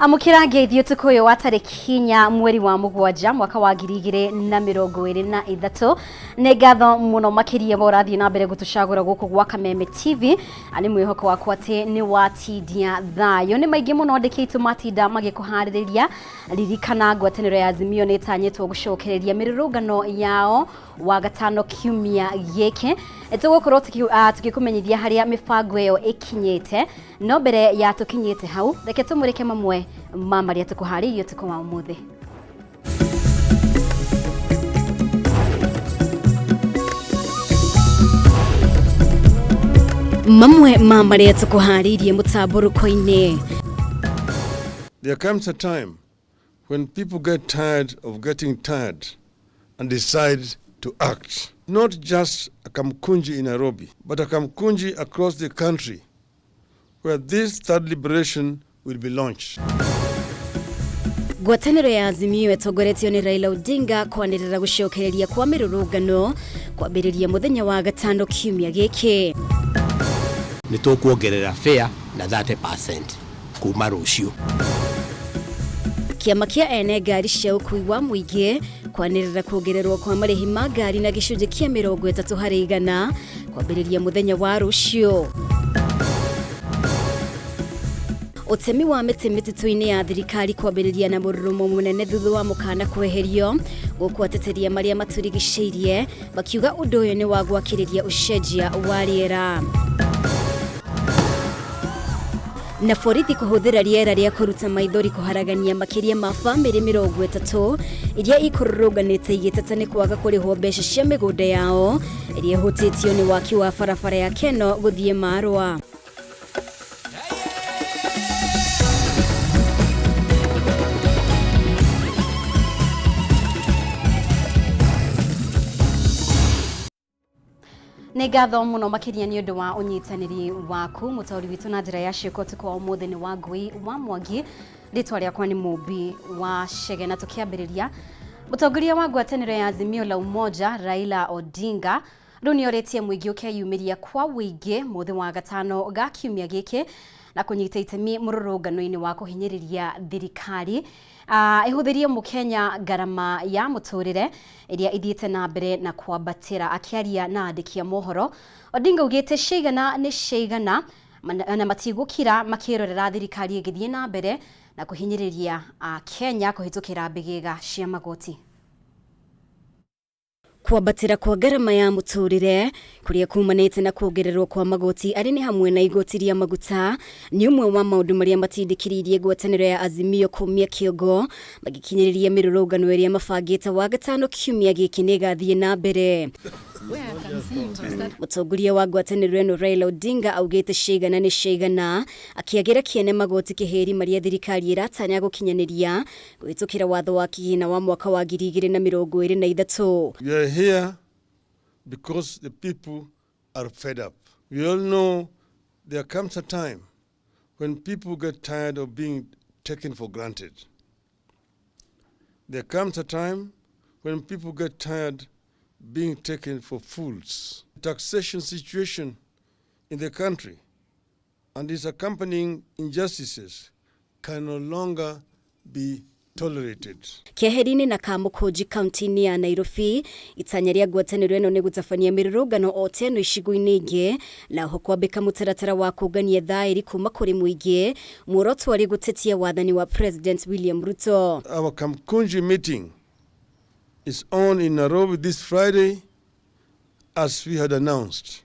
Amũkĩra ngeithi ũtukũ ũyũ wa tarĩki 4 mweri wa 7 mwaka wa 2023. Nĩ ngatho mũno makĩria wa ũrathiĩ na mbere gũtũcagũra gũkũ gwa Kameme TV. Nĩ mwĩhoko wakwa atĩ nĩ watindia thayũ. Nĩ maingĩ mũno andĩki aitũ matinda magĩkũharĩrĩria. Ririkana ngwatanĩro ya Azimio nĩ ĩtanyĩtwo gũcokereria mĩrũrũngano yao wa gatano kiumia gĩkĩ. Tũgũkorwo tũgĩkũmenyithia harĩa mĩbango ĩyo ĩkinyĩte. No mbere ya tũkinyĩte hau, reke tũmũrĩke mamwe ma marĩa tũkũharĩirie ũtukũ wa ũmũthĩ. Mamwe ma marĩa tũkũharĩirie mũtambũrũko-inĩ. There comes a time when people get tired of getting tired and decide to act. Not just a Kamukunji in Nairobi, but a Kamukunji across the country where this third liberation will be launched. Ngwatanĩro ya Azimio ĩtongoretio nĩ Raila Odinga kwanĩrĩra gũcokereria kwa mĩrũrũngano kwambĩrĩria mũthenya wa gatano kiumia gĩkĩ. Nĩ tũkuongerera fare na 30% kuma rũciũ. Kĩama kĩa ene ngari cia ũkui wa mũingĩ kwanĩrĩra kuongererwo kwa marĩhi ma ngari na gĩcunjĩ kĩa 30% kwambĩrĩria mũthenya wa rũciũ. Ũtemi wa mĩtĩ mĩtitũ-inĩ ya thirikari kwambĩrĩria na mũrurumo mũnene thutha wa mũkana kweherio gũkũ ateteria marĩa matũrigicĩirie makiuga ũndũ ũyũ nĩ wa gwakĩrĩria ũcenjia wa rĩera. Na borithi kũhũthĩra rĩera rĩa kũruta maithori kũharagania makĩria ma bamĩrĩ 30 iria ikũrũrũnganĩte igĩteta nĩ kwaga kũrĩhwo mbeca cia mĩgũnda yao ĩrĩa ĩhutĩtio nĩ waki wa barabara ya Keno gũthiĩ Marũa. Nĩ ngatho mũno makĩria nĩ ũndũ wa ũnyitanĩri waku. Mũtaũri witũ na njĩra ya ciĩko ũtukũ wa ũmũthĩ nĩ Wangui wa Mwangi. Rĩtwa rĩakwa nĩ Mũmbi wa Chege. Na tũkĩambĩrĩria, mũtongoria wa ngwatanĩro ya Azimio la Umoja Raila Odinga rĩu nĩ orĩtie mũingĩ ũkeyumĩria kwa ũingĩ mũthĩ wa gatano ga kiumia gĩkĩ na kũnyita itemi mũrũrũngano-inĩ wa kũhinyĩrĩria thirikari ĩhũthĩrie mũkenya ngarama ya mũtũrĩre ĩrĩa ithiĩte na mbere na kwambatĩra. Akĩaria na andĩki a mohoro, Odinga augĩte ciaigana nĩ ciaigana na matigũkira makĩrorera thirikari ĩgĩthiĩ na mbere na kũhinyĩrĩria Kenya kũhĩtũkĩra mbĩgĩga cia magoti. Kwambatĩra kwa ngarama ya mũtũrĩre kũrĩa kumanĩte na kuongererwo kwa magoti arĩ nĩ hamwe na igoti rĩa maguta nĩ ũmwe wa maũndũ marĩa matindĩkĩrĩirie ngwatanĩro ya Azimio kũmia kĩongo magĩkinyĩrĩria mĩrũrũngano ĩrĩa mabangĩte wa gatano kiumia gĩkĩ nĩ ĩgathiĩ na mbere. Mũtongoria wa ngwatanĩro ĩno Raila Odinga augĩte ciaigana nĩ ciaigana akĩagĩra kĩene magoti kĩhĩri marĩa thirikari ĩratanya gũkinyanĩria kũhĩtũkĩra watho wa kĩgĩna wa mwaka wa 2023. We are here because the people are fed up. We all know there comes a time when people get tired of being taken for granted. There comes a time when people get tired being taken for fools. The taxation situation in the country and its accompanying injustices can no longer be tolerated. Keheri-inĩ na Kamũkũnji kaunti-inĩ ya Nairobi, itanya rĩa ngwatanĩro ĩno nĩ gũtabania mĩrũrũngano o ta ĩno icigo-inĩ ingĩ na oho kwambĩka mũtaratara wa kũngania thaĩri kuma kũrĩ mũingĩ, muoroto arĩ gũtetia wathani wa President William Ruto. Our Kamkunji meeting is on in Nairobi this Friday as we had announced.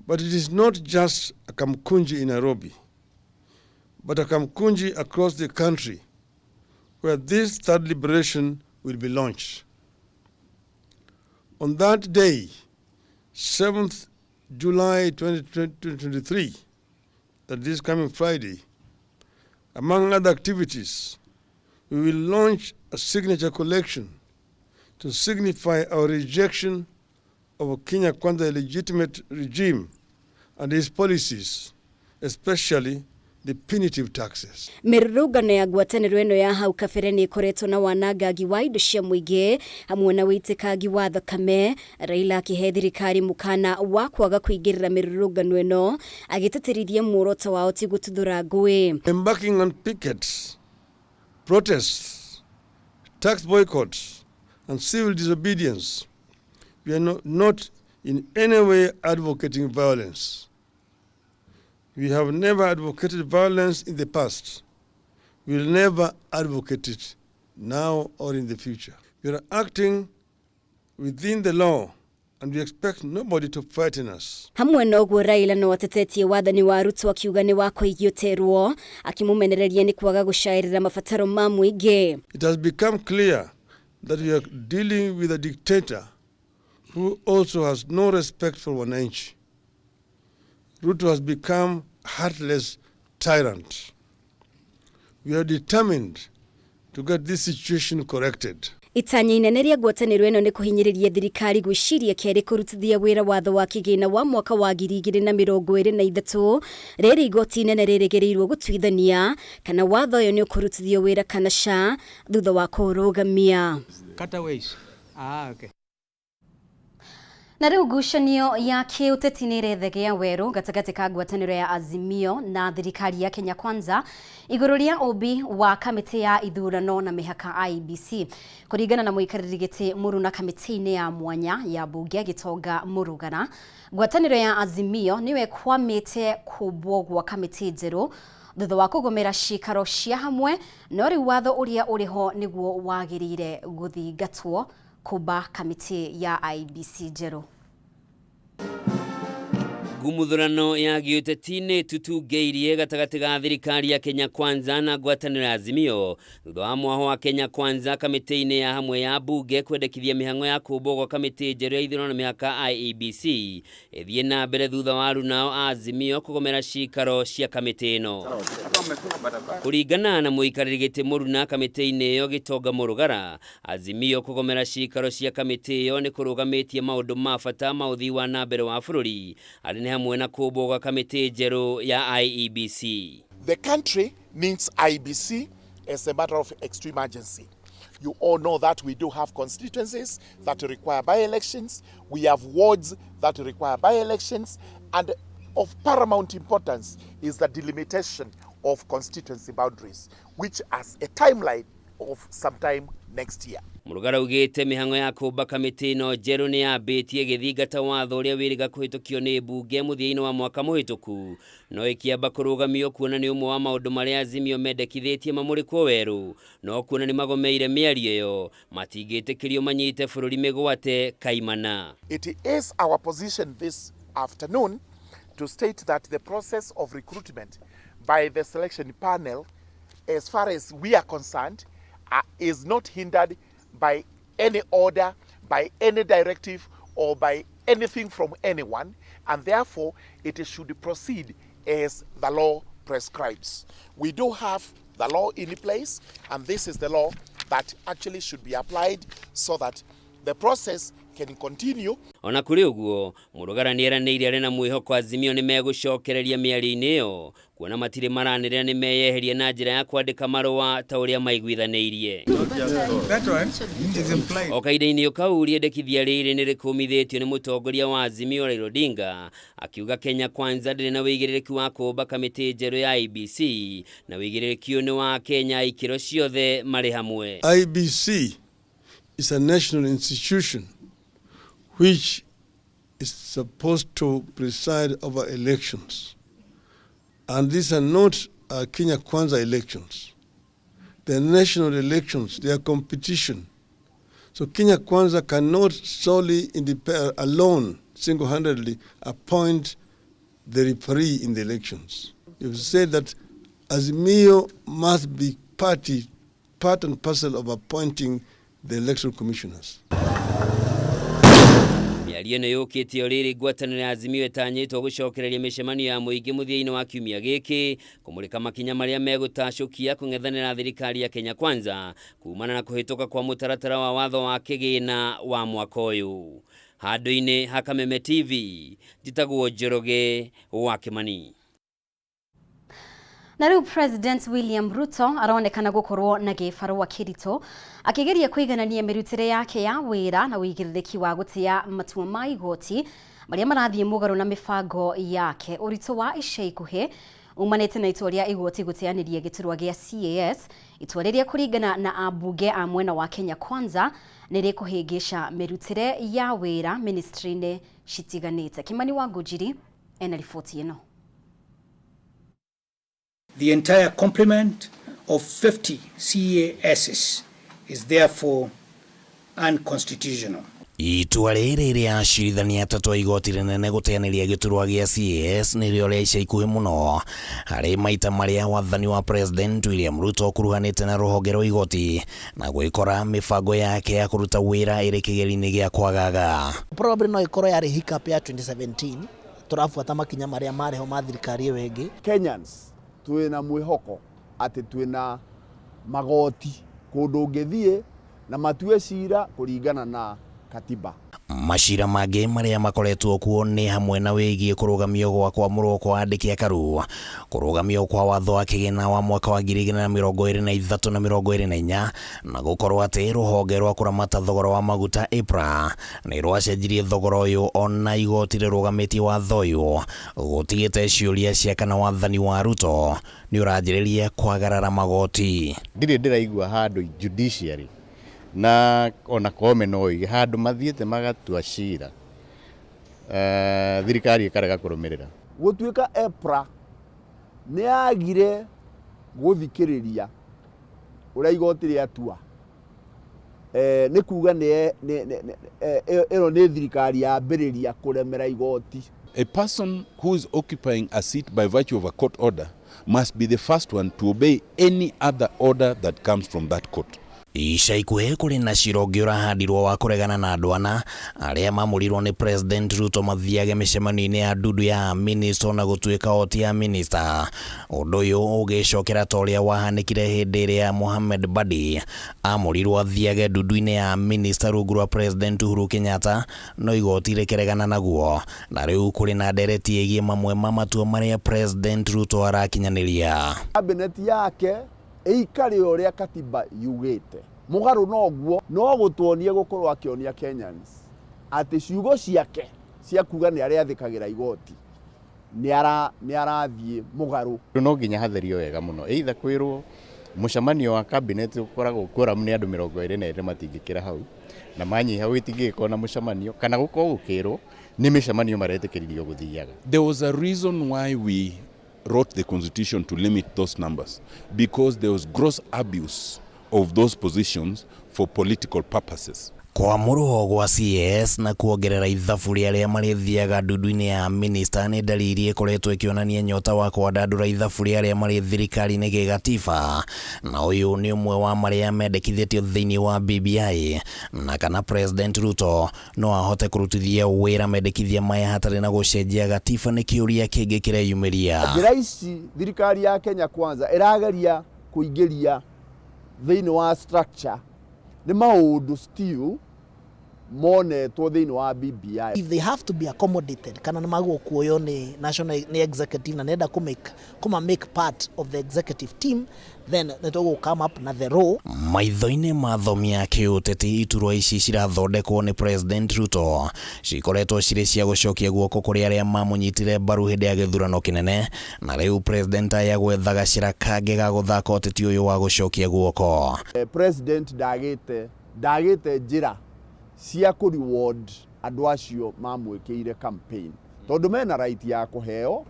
But it is not just a Kamkunji in Nairobi, but a Kamkunji across the country where this third liberation will be launched. On that day, 7th July 2023, that is coming Friday, among other activities, we will launch a signature collection to signify our rejection of Kenya Kwanza legitimate regime and its policies, especially the punitive taxes. Mĩrũrũngano ya ngwatanĩro ĩno ya hau kabere nĩ ĩkoretwo na wanangangi wa indo cia mũingĩ hamwe na wĩitĩkangi wa thakame. Raila akĩhe thirikari mũkana wa kwaga kũingĩrĩra mĩrũrũngano ĩno, agĩtĩtĩrithia muoroto wao ti gũtuthũra ngũĩ. Embarking on pickets, protests, tax boycotts, and civil disobedience, we are not in any way advocating violence. We have never advocated violence in the past. We will never advocate it now or in the future. We are acting within the law and we expect nobody to frighten us. Hamwe na ũguo, Raila no atetetie wathani wa Ruto akiuga nĩ wa kũigio terwo, akĩmũmenereria nĩ kwaga gũcaĩrĩra mabataro ma mũingĩ. It has become clear that we are dealing with a dictator who also has no respect for wananchi. Ruto has become a heartless tyrant. We are determined to get this situation corrected. Itanya inene rĩa ngwatanĩro ĩno nĩ kũhinyĩrĩria thirikari gwĩciria kerĩ kũrutithia wĩra watho wa kĩgĩna wa mwaka wa 2023, rĩrĩ igoti inene rĩrĩgĩrĩirwo gũtuithania kana watho ũyũ nĩ ũkũrutithio wĩra kana ca thutha wa kũũrũgamia. Cutaways. Ah, okay. Na rĩu ngucanio ya kĩũteti nĩ ĩrethegea werũ gatagatĩ ka ngwatanĩro ya Azimio na thirikari ya Kenya Kwanza igũrũ rĩa ũmbi wa kamĩtĩ ya ithurano na mĩhaka IEBC. Kũringana na mũikarĩri gĩtĩ mũruna kamĩtĩ-inĩ ya mwanya ya mbunge Gĩtonga Mũrugana, ngwatanĩro ya Azimio nĩyo ĩkwamĩte kũmbwo gwa kamĩtĩ njerũ thutha wa kũgomera ciikaro cia hamwe, no rĩu watho ũrĩa ũrĩ ho nĩguo wagĩrĩire gũthingatwo kũmba kamĩtĩ ya IEBC njerũ. Ngumuthurano ya gĩũteti nĩ ĩtutungeirie gatagatĩ ga thirikari ya Kenya Kwanza na ngwatanĩro ya Azimio thutha wa mwaho wa Kenya Kwanza kamĩtĩ-inĩ ya hamwe ya mbunge kwendekithia mĩhang'o ya kũmbwo gwa kamĩtĩ njerũ ya ithurano na mĩhaka IEBC ĩthiĩ na mbere thutha wa arunao a Azimio kũgomera cikaro cia kamĩtĩ ĩno. Kũringana na mũikarĩri gĩtĩ mũruna kamĩtĩ-inĩ ĩyo Gĩtonga Mũrugara, Azimio kũgomera cikaro cia kamĩtĩ ĩyo nĩ kũrũgamĩtie maũndũ ma bata ma ũthii wa na mbere wa bũrũri, arĩ nĩ hamwe na kũmbwo gwa kamĩtĩ njerũ ya IEBC. The country needs IEBC as a matter of extreme urgency. You all know that we do have constituencies that require by-elections, we have wards that require by-elections, and of paramount importance is the delimitation of constituency boundaries, which has a timeline of sometime next year. Mũrugara augĩte mĩhang'o ya kũmba kamĩtĩ ĩno njerũ nĩ yambĩtie ĩgĩthingata watho ũrĩa wĩrĩga kũhĩtũkio nĩ mbunge mũthia-inĩ wa mwaka mũhĩtũku, no ĩkĩamba kũrũgamio kuona nĩ ũmwe wa maũndũ marĩa Azimio mendekithĩtie mamũrĩkwo werũ, no kuona nĩ magomeire mĩario ĩyo matingĩtĩkĩrio manyite bũrũri mĩgwate kaimana. It is our position this afternoon to state that the process of recruitment by the selection panel, as far as we are concerned, is not hindered by any order, by any directive, or by anything from anyone, and therefore it should proceed as the law prescribes. We do have the law in place, and this is the law that actually should be applied so that the process can continue. Ona kũrĩ ũguo, Mũrugara nĩ eranĩire arĩ na mwĩhoko Azimio nĩ megũcokereria mĩario-inĩ ĩyo kuona matirĩ maranĩrĩra nĩ meyeheria na njĩra ya kwandĩka marũa ta ũrĩa maiguithanĩirie. That one is implied. O kahinda-inĩ o kau, rĩendekithia rĩrĩ nĩ rĩkũmithĩtio nĩ mũtongoria wa Azimio Raila Odinga, akiuga Kenya Kwanza ndĩrĩ na wĩigĩrĩrĩki wa kũmba kamĩtĩ njerũ ya IEBC na wĩigĩrĩrĩki ũyũ nĩ wa Kenya ikĩro ciothe marĩ hamwe. IEBC is a national institution which is supposed to preside over elections. And these are not Kenya Kwanza elections. They are national elections, they are competition. So Kenya Kwanza cannot solely, alone, single-handedly appoint the referee in the elections. You've said that Azimio must be part and parcel of appointing the electoral commissioners. Mĩario ĩno yũkĩte o rĩrĩ ngwatanĩro ya Azimio ĩtanyĩtwo gũcokereria mĩcemanio ya mũingĩ mũthia-inĩ wa kiumia gĩkĩ kũmũrĩka makinya marĩa megũtacũkia kũng'ethanĩra thirikari ya Kenya Kwanza kumana na kũhĩtũka kwa mũtaratara wa watho wa kĩgĩna wa mwaka ũyũ. Handũ-inĩ ha Kameme TV, njĩtagwo Njoroge wa Kĩmani. Na rĩu President William Ruto aronekana gũkorwo na gĩbarũa kĩritũ akĩgeria kũiganania mĩrutĩre yake ya wĩra na ũigĩrĩrĩki wa gũtĩa matua ma igoti marĩa marathiĩ mũgarũ na mĩbango yake. Ũritũ wa ica ikuhĩ umanĩte na itua rĩa igoti gũteanĩria gĩturwa gĩa CAS, itua rĩrĩa kũringana na ambunge a mwena wa Kenya Kwanza nĩ rĩkũhĩngĩca mĩrutĩre ya wĩra ministry-inĩ citiganĩte. Kimani wa Ngũnjiri ena riboti ĩno. The entire complement of 50 CASs is therefore unconstitutional. Itua rĩrĩ rĩa acirithania atatũ a igoti rĩnene gũteanĩria gĩturwa gĩa CAS nĩrĩo rĩa ica ikuhĩ mũno harĩ maita marĩa wathani wa President William Ruto ũkuruhanĩte na rũhonge rwa igoti na gwĩkora mĩbango yake ya kũruta wĩra ĩrĩ kĩgerio-inĩ gĩa kwagaga. Probably no ikorwo yarĩ hiccup ya 2017, tũrabuata makinya marĩa marĩ ho ma thirikari ĩyo ĩngĩ. Kenyans twĩna mwĩhoko atĩ twĩna magoti kũndũ ũngĩthiĩ na matue cira kũringana na katiba. Macira mangĩ marĩa makoretwo kuo nĩ hamwe na wĩgiĩ kũrũgamio gwa kwamũrwo kwa andĩki a Karu, kũrũgamio kwa watho wa kĩgĩna wa mwaka wa 2023 na 24, na gũkorwo atĩ rũhonge rwa kũramata thogora wa maguta EPRA nĩ rwacenjirie thogora ũyũ ona igoti rĩrũgamĩtie watho ũyũ, gũtigĩte ciũria cia kana wathani wa Ruto nĩ ũranjĩrĩria kwagarara magoti. Ndirĩ ndĩraigua handũ judiciary na ona Koome no oige handũ mathiĩte magatua cira, thirikari ĩkarega kũrũmĩrĩra. Gũtuĩka EPRA nĩ yagire gũthikĩrĩria ũrĩa igoti rĩatua, nĩ kuga ĩno nĩ thirikari yambĩrĩria kũremera igoti. A person who is occupying a seat by virtue of a court order must be the first one to obey any other order that comes from that court. Ica ikuhĩ kũrĩ na cira ũngĩ ũrahandirwo wa kũregana na andũ ana arĩa mamũrirwo nĩ President Ruto mathiage mĩcemanio-inĩ ya ndundu ya minista na gũtuĩka oti ya minista. Ũndũ ũyũ ũgĩcokera ta ũrĩa wahanĩkire hĩndĩ ĩrĩa Mohamed Badi amũrirwo athiage ndundu-inĩ ya minista rungu rwa President Uhuru Kenyatta, no igoti rĩkĩregana naguo, na rĩu kũrĩ na ndereti ĩgiĩ mamwe ma matua marĩa President Ruto arakinyanĩria. Cabinet yake ĩikare ũrĩa katiba yugĩte, mũgarũ noguo no gũtuonie gũkorwo akĩonia Kenyans atĩ ciugo ciake cia kuga nĩ arĩathĩkagĩra igoti nĩ arathiĩ mũgarũ. No nginya hatherio wega mũno, either kwĩrwo mũcemanio wa cabinet ũkoragwo quorum nĩ andũ 22 matingĩkĩra hau, na manyiha gũtingĩgĩkorwo na mũcemanio, kana gũkorwo gũkĩrwo nĩ mĩcemanio maretĩkĩririo gũthiaga. There was a reason why we wrote the constitution to limit those numbers, because there was gross abuse of those positions for political purposes. Kwamũrwo gwa CAS na kuongerera ithabu rĩa arĩa marĩthiaga ndundu-inĩ ya minista nĩ ndariri ĩkoretwo ĩkĩonania nyota wa kwandandũra ithabu rĩa arĩa marĩ thirikari-inĩ gĩgatiba, na ũyũ nĩ ũmwe wa marĩa mendekithĩtio thĩinĩ wa BBI, na kana President Ruto no ahote kũrutithia wĩra mendekithia maya hatarĩ na gũcenjia gatiba nĩ kĩũria kĩngĩ kĩreyumĩria. Njĩra ici thirikari ya Kenya Kwanza ĩrageria kũingĩria thĩinĩ wa structure nĩ maũndũ still monetwo thĩinĩ wa BBI. If they have to be accommodated, kana nĩ magwo kuoywo nĩ national nĩ executive na nenda kuma make part of the executive team, then nĩ tũgũ come up na the role. Maitho-inĩ ma thomi ya kĩũteti, iturwa ici cirathondekwo nĩ President Ruto cikoretwo cirĩ cia gũcokia guoko kũrĩ arĩa mamũnyitire mbaru hĩndĩ ya gĩthurano kĩnene, na rĩu President aya gwetha gacĩra kangĩ ga gũthaka ũteti ũyũ wa gũcokia guoko. President ndagĩte njĩra cia kũ reward andũ acio mamwĩkĩire campaign, tondũ mena right ya kũheo,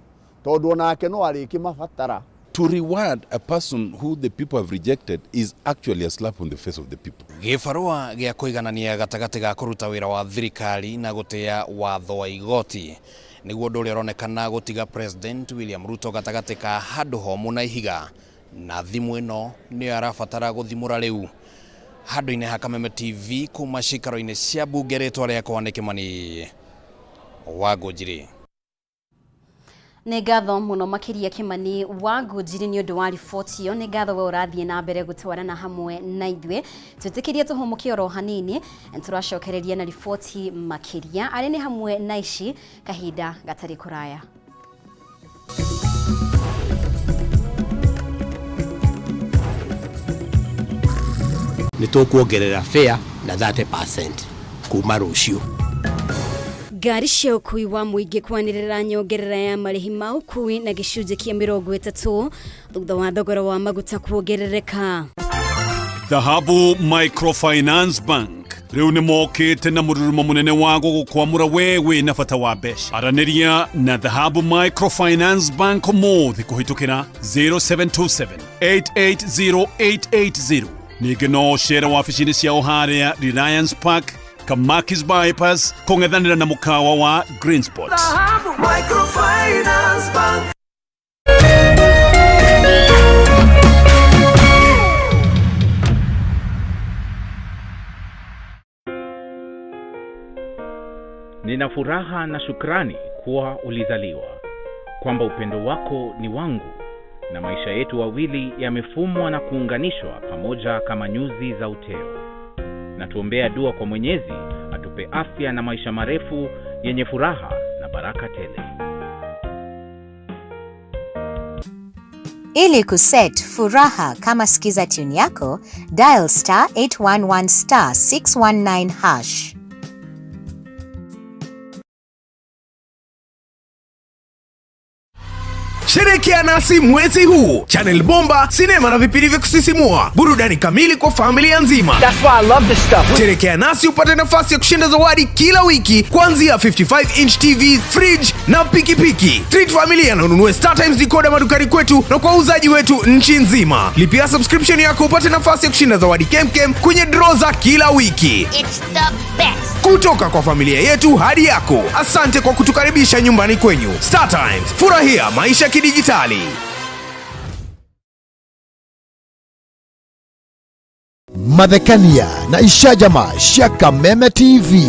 tondũ onake no arĩkĩmabatara. To reward a person who the people have rejected is actually a slap on the face of the people. Gĩbarũa gĩa kũiganania gatagatĩ ga kũruta wĩra wa thirikari na gũtĩa watho wa igoti nĩguo ũndũ ũrĩa ũronekana gũtiga President William Ruto gatagatĩ ka handũ homũ na ihiga, na thimũ ĩno nĩyo arabatara gũthimũra rĩu. Handũ-inĩ ha Kameme TV kuma cikaro-inĩ cia mbunge, rĩtwa rĩakwa nĩ Kimani wa Ngũnjiri. Nĩ ngatho mũno makĩria Kimani wa Ngũnjiri nĩ ũndũ wa riboti ĩyo. Nĩ ngatho we ũrathiĩ na mbere gũtwarana hamwe na ithuĩ. Twĩtĩkĩrie tũhũmũke oro hanini, tũracokereria na riboti makĩria arĩ nĩ hamwe na ici kahinda gatarĩ kũraya. Nĩ tũkuongerera fare na 30% kuma rũciũ. Ngari cia ũkui wa mũingĩ kwanĩrĩra nyongerera ya marĩhi ma ũkui na gĩcunjĩ kĩa 30 thutha wa thogora wa maguta kuongerereka. Dhahabu Microfinance Bank rĩu nĩ mokĩte na mũrurumo mũnene wa gũgũkwamũra we wĩ na bata wa mbeca. Aranĩria na Dhahabu Microfinance Bank ũmũthĩ kũhĩtũkĩra 0727 880880. Ningĩ no ũcere wabici-inĩ ciao harĩa Reliance Park, Kamakis Bypass, kũng'ethanĩra na mũkawa wa Green Spot. Microfinance Bank. Nina furaha na shukrani kuwa ulizaliwa, kwamba upendo wako ni wangu na maisha yetu wawili yamefumwa na kuunganishwa pamoja kama nyuzi za uteo. Na tuombea dua kwa Mwenyezi atupe afya na maisha marefu yenye furaha na baraka tele. Ili kuset furaha kama skiza tune yako, dial star 811 star 619 hash. Sherehekea nasi mwezi huu. Channel Bomba, sinema na vipindi vya kusisimua, burudani kamili kwa familia nzima. That's why I love this stuff. Sherehekea nasi upate nafasi ya kushinda zawadi kila wiki kuanzia 55 inch TV, fridge na pikipiki. Treat familia na ununue Star Times decoder madukani kwetu na kwa wauzaji wetu nchi nzima. Lipia subscription yako upate nafasi ya kushinda zawadi kemkem kwenye draw za kila wiki. It's the best. Kutoka kwa familia yetu hadi yako. Asante kwa kutukaribisha nyumbani kwenyu. Star Times, furahia maisha ya kidijitali. Mathekania na icanjama cia Kameme TV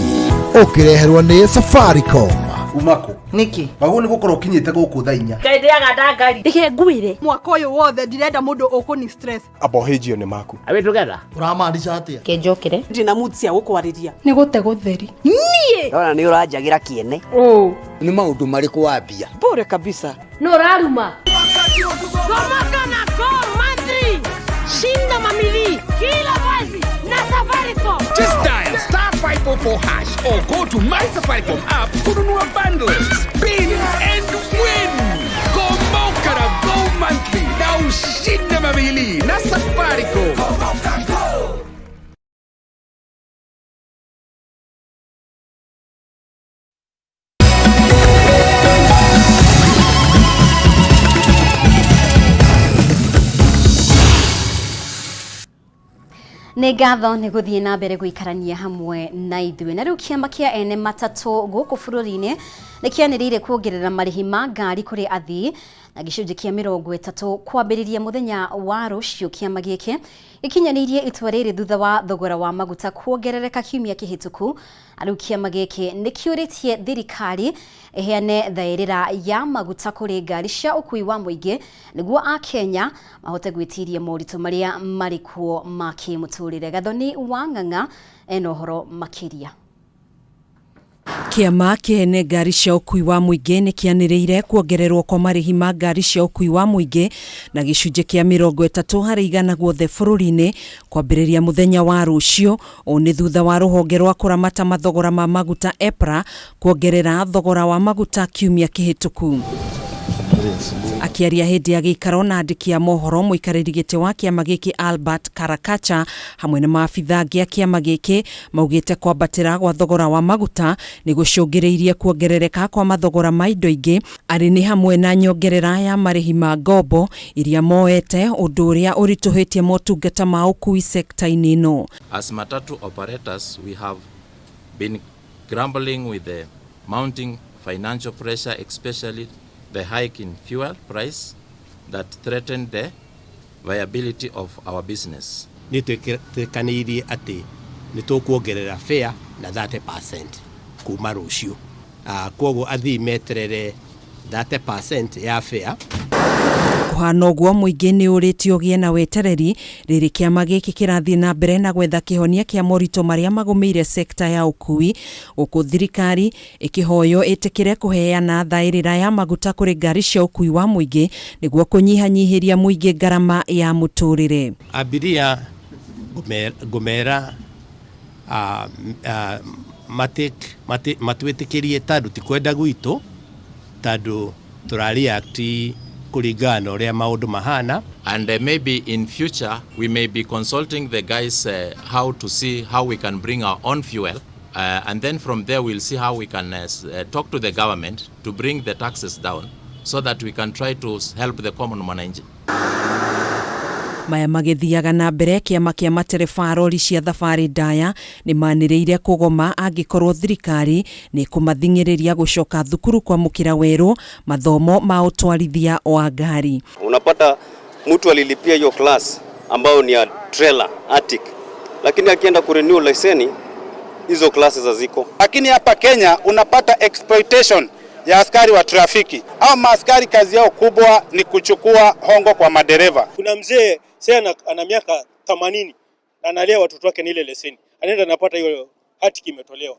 ũkĩreherwo nĩ Safaricom. Umako niki wagwo nĩ gũkorwo ũkinyĩte gũkũ thaa 4. Ngai ndĩaga ndangari. Reke ngwĩre mwaka ũyũ wothe ndirenda mũndũ ũkũni stress. Abohĩnjio nĩ maku. Are we together? Ũramaanisha atĩa? Kenjokere ndina mood cia gũkwarĩria. Nĩ gũte gũtheri. Niĩ ndona nĩ ũranjagĩra kĩene. Ũ Nĩ maũndũ marĩkũ wambia? Bure kabisa. Nũ ũraruma? Gomoka na Go Monthly. Shinda mamili kila mwezi na Safaricom. Just dial star 544 hash or go to My Safaricom app kununua bundles, spin and win. Gomoka na Go Monthly na ushinde mamili na Safaricom. Nĩ ngatho nĩ gũthiĩ na mbere gũikarania hamwe na ithuĩ. Na rĩu kĩama kĩa ene matatũ gũkũ bũrũri-inĩ nĩ kĩanĩrĩire kuongerera marĩhi ma ngari kũrĩ athii na gĩcunjĩ kĩa 30 kwambĩrĩria mũthenya wa rũciũ. Kĩama gĩkĩ gĩkinyanĩirie itua rĩrĩ thutha wa thogora wa maguta kuongerereka kiumia kĩhĩtũku. Na rĩu kĩama gĩkĩ nĩ kĩũrĩtie thirikari ĩheane thaĩrĩra ya maguta kũrĩ ngari cia ũkui wa mũingĩ nĩguo akenya mahote gwĩtiria moritũ marĩa marĩ kuo ma kĩmũtũrĩre. Gathoni wa Ng'ang'a ena ũhoro makĩria. Kĩama kĩene ngari cia ũkui wa mũingĩ nĩ kĩanĩrĩire kuongererwo kwa marĩhi ma ngari cia ũkui wa mũingĩ na gĩcunjĩ kĩa 30% guothe bũrũri-inĩ kwambĩrĩria mũthenya wa rũciũ. Ũũ nĩ thutha wa rũhonge rwa kũramata mathogora ma maguta EPRA kuongerera thogora wa maguta kiumia kĩhĩtũku. Akĩaria hĩndĩ ya gĩikaro na andĩki a mohoro, mũikarĩri gĩtĩ wa kĩama gĩkĩ Albert Karakacha hamwe na maabitha angĩ a kĩama gĩkĩ maugĩte kwambatĩra gwa thogora wa maguta nĩ gũcũngĩrĩirie kuongerereka kwa mathogora ma indo ingĩ, arĩ nĩ hamwe na nyongerera ya marĩhi ma ngombo iria moete, ũndũ ũrĩa ũritũhĩtie motungata ma ũkui sekta-inĩ ĩno. As matatu operators, we have been grumbling with the mounting financial pressure, especially the hike in fuel price that threatened the viability of our business. Nĩ twĩkanĩirie atĩ nĩ tũkuongerera fare na 30% kuma rũciũ. Kwoguo athii meterere 30% ya fare. Kũhana ũguo mũingĩ nĩ ũrĩtio ũgĩe na wetereri rĩrĩ kĩama gĩkĩ kĩrathiĩ na mbere na gwetha kĩhonia kĩa moritũ marĩa magũmĩire sekta ya ũkui, gũkũ thirikari ĩkĩhoywo ĩtĩkĩre kũheana thaĩrĩra ya maguta kũrĩ ngari cia ũkui wa mũingĩ nĩguo kũnyihanyihĩria mũingĩ ngarama ya mũtũrĩre. Abiria Ngũmera matwĩtĩkĩrie tondũ ti kwenda gwitũ, tondũ tũra react kũringana na ũrĩa maũndũ mahana. And maybe in future we may be consulting the guys how to see how we can bring our own fuel, and then from there we'll see how we can talk to the government to bring the taxes down so that we can try to help the common mwananchi. Maya magĩthiaga na mbere, kĩama kĩa matereba rori cia thabarĩ ndaya nĩ manĩrĩire kũgoma angĩkorwo thirikari nĩ kũmathing'ĩrĩria gũcoka thukuru kwamũkĩra werũ mathomo ma ũtwarithia wa ngari. Unapata mtu alilipia hiyo class ambayo ni ya trailer artic, lakini akienda kurenew leseni hizo classes haziko. Lakini hapa Kenya unapata exploitation ya askari wa trafiki au maaskari, kazi yao kubwa ni kuchukua hongo kwa madereva. Kuna mzee sasa ana miaka 80 na analea watoto wake na ile leseni, anaenda anapata hiyo hati imetolewa.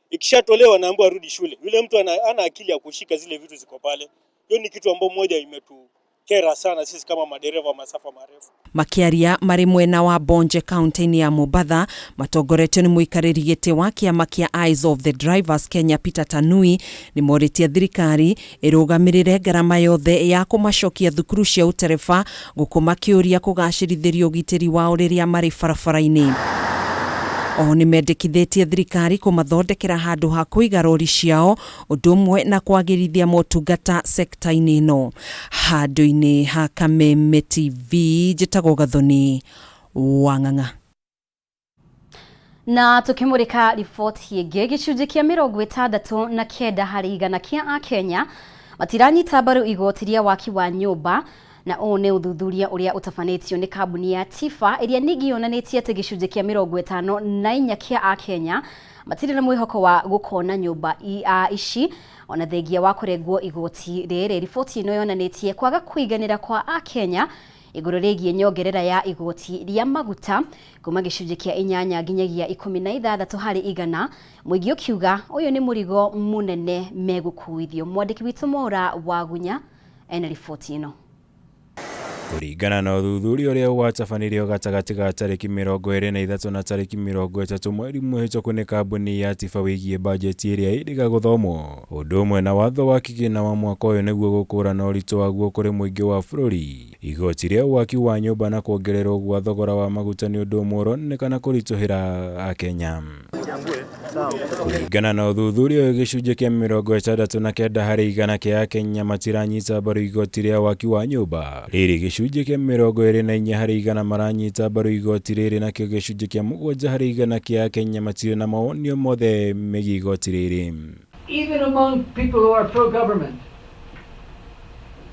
Ikishatolewa naambiwa arudi shule. Yule mtu ana akili ya kushika zile vitu ziko pale. Hiyo ni kitu ambayo moja imetukera sana sisi kama madereva wa masafa marefu. Makiaria marĩ mwena wa Bonje kaunti-inĩ ya Mombatha, matongoretio nĩ mũikarĩri gĩtĩ wa kĩama kĩa Eyes of the Drivers Kenya Peter Tanui, nĩ morĩtie thirikari ĩrũgamĩrĩre ngarama yothe ya kũmacokia thukuru cia ũtereba, gũkũ makĩũria kũgacĩrithĩrio ũgitĩri wao rĩrĩa marĩ barabara-inĩ. Oho nĩ mendekithĩtie thirikari kũmathondekera handũ ha kũiga rori ciao, ũndũ ũmwe na kwagĩrithia motungata sekta-inĩ ĩno. Handũ-inĩ ha Kameme TV, njĩtagwo Gathoni Wang'ang'a. Na tukimurika riboti ĩngĩ, gĩcunjĩ kĩa 69 harĩ igana kĩa Akenya matiranyita mbaru igoti rĩa waki wa nyũmba, na ũũ nĩ ũthuthuria ũrĩa ũtabanĩtio nĩ kambuni ya Tifa, ĩrĩa ningĩ yonanĩtie atĩ gĩcunjĩ kĩa 54 kĩa Akenya matirĩ na mwĩhoko wa gũkona nyũmba ici ona thengia wa kũrengwo igoti rĩrĩ. Riboti ĩno yonanĩtie kwaga kũiganĩra kwa Akenya igũrũ rĩgiĩ nyongerera ya igoti rĩa maguta kuma gĩcunjĩ kĩa 8 nginyagia 16 harĩ igana, mũingĩ ũkiuga ũyũ nĩ mũrigo mũnene megũkuithio. Mwandĩki witũ Mwaura Wagunya ena riboti ĩno. Kũringana na ũthuthuria ũrĩa watabanirio gatagatĩ ga tarĩki 23 na tarĩki 30 mweri mũhĩtũku nĩ kambuni ya Tifa wĩgiĩ bajeti ĩrĩa ĩrĩga gũthomwo, ũndũ ũmwe na watho wa kĩgĩna wa mwaka ũyũ nĩguo gũkũrana ũritũ waguo kũrĩ mũingĩ wa bũrũri. Igoti rĩa waki wa nyũmba na kuongererwo gwa thogora wa maguta nĩ ũndũ ũmwe ũronekana kũritũhĩra Akenya. Kũringana na ũthuthuria ũyũ, gĩcunjĩ kĩa 69 harĩ igana kĩa Akenya matiranyita mbaru igoti rĩa waki wa nyũmba rĩrĩ, gĩcunjĩ kĩa 24 harĩ igana maranyita mbaru igoti rĩrĩ, nakĩo gĩcunjĩ kĩa 7 harĩ igana kĩa Akenya matirĩ na mawoni o mothe megiĩ igoti rĩrĩ. Even among people who are pro-government,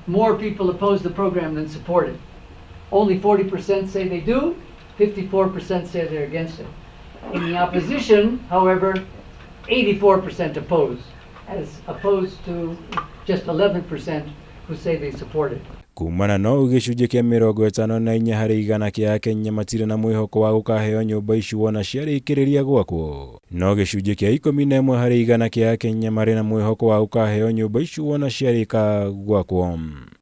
more people oppose the program than support it. Only 40% say they do, 54% say they're against it. In the opposition, however, 84% oppose, as opposed to just 11% who say they support it. Kumana na ũũ, gĩcunjĩ kĩa 54 harĩ igana kĩa Akenya matirĩ na mwĩhoko wa gũkaheo nyũmba ici wona ciarĩkĩrĩria gwakwo, no gĩcunjĩ kĩa 11 harĩ igana kĩa Akenya marĩ na mwĩhoko wa gũkaheo nyũmba ici wona ciarĩka gwakwo.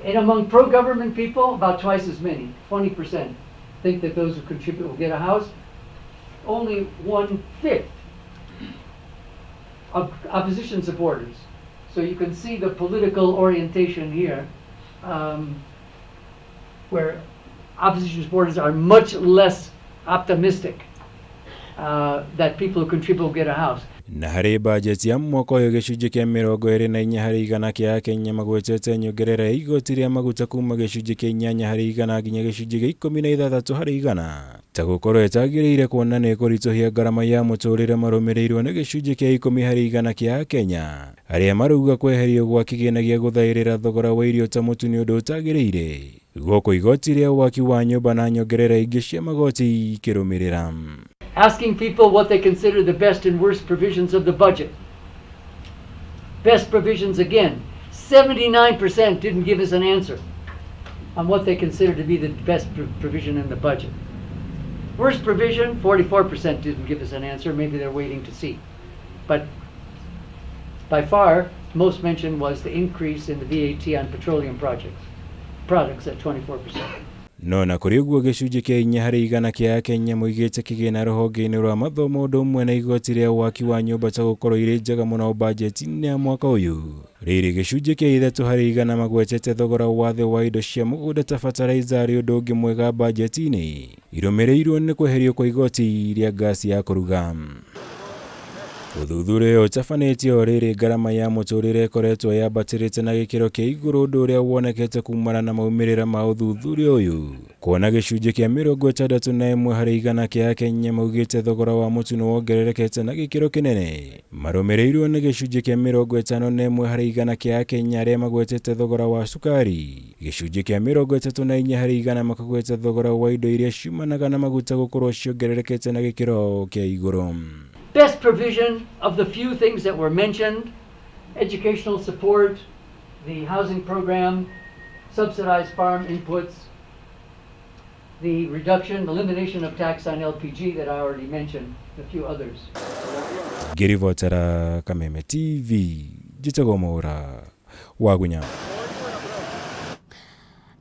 And among pro-government people, about twice as many, 20%, think that those who contribute will get a house. Only 1/5 of opposition supporters. So you can see the political orientation here, where opposition supporters are much less optimistic that people who contribute will get a house. Na harĩ bajeti ya mwaka ũyũ, gĩcunjĩ kĩa 24 harĩ igana kĩa Akenya magwetete nyongerera ya igoti rĩa maguta kuma gĩcunjĩ kĩa 8 harĩ igana nginya gĩcunjĩ gĩa 16 harĩ igana ta gũkorwo ĩtagĩrĩire, kuona nĩ ĩkũritũhia ngarama ya mũtũrĩre, marũmĩrĩirwo nĩ gĩcunjĩ kĩa 10 harĩ igana kĩa Akenya arĩa marauga kweherio gwa kĩgĩna gĩa gũthaĩrĩra thogora wa irio ta mũtu nĩ ũndũ ũtagĩrĩire, gũkũ igoti rĩa waki wa nyũmba na nyongerera ingĩ cia magoti ikĩrũmĩrĩra. Asking people what they consider the best and worst provisions of the budget. Best provisions again, 79% didn't give us an answer on what they consider to be the best provision in the budget. Worst provision, 44% didn't give us an answer. Maybe they're waiting to see. But by far, most mentioned was the increase in the VAT on petroleum products at 24%. No na kũrĩ ũguo gĩcunjĩ kĩa 4% kĩa Akenya moigĩte kĩgĩna rũhonge-inĩ rwa mathomo ũndũ ũmwe na igoti rĩa waki wa nyũmba ta gũkorwo irĩ njega mũno bajeti-inĩ ya mwaka ũyũ. Rĩrĩ gĩcunjĩ kĩa 3% magwetete thogora wa thĩ wa indo cia mũgũnda ta fertilizer arĩ ũndũ ũngĩ mwega bajeti-inĩ irũmĩrĩirwo nĩ kweherio kwa igoti rĩa ngasi ya kũruga. Ũthuthuria ũyũ ũtabanĩtio o rĩrĩ ngarama ya mũtũrĩre ĩkoretwo yambatĩrĩte na gĩkĩro kĩa igũrũ ũndũ ũrĩa wonekete kumana na maumĩrĩra ma ũthuthuria ũyũ kuona gĩcunjĩ kĩa 61% kĩa Akenya maugĩte thogora wa mũtu nĩ wongererekete na gĩkĩro kĩnene marũmĩrĩirwo nĩ gĩcunjĩ kĩa 51% kĩa Akenya arĩa magwetete thogora wa cukari gĩcunjĩ kĩa 34% makagweta thogora wa indo iria ciumanaga na maguta gũkorwo ciongererekete na gĩkĩro kĩa igũrũ. Best provision of the few things that were mentioned: educational support, the housing program, subsidized farm inputs, the reduction, elimination of tax on LPG that I already mentioned, a few others. Ngĩribotera Kameme TV, njĩtagwo Mwaũra wa Gunya.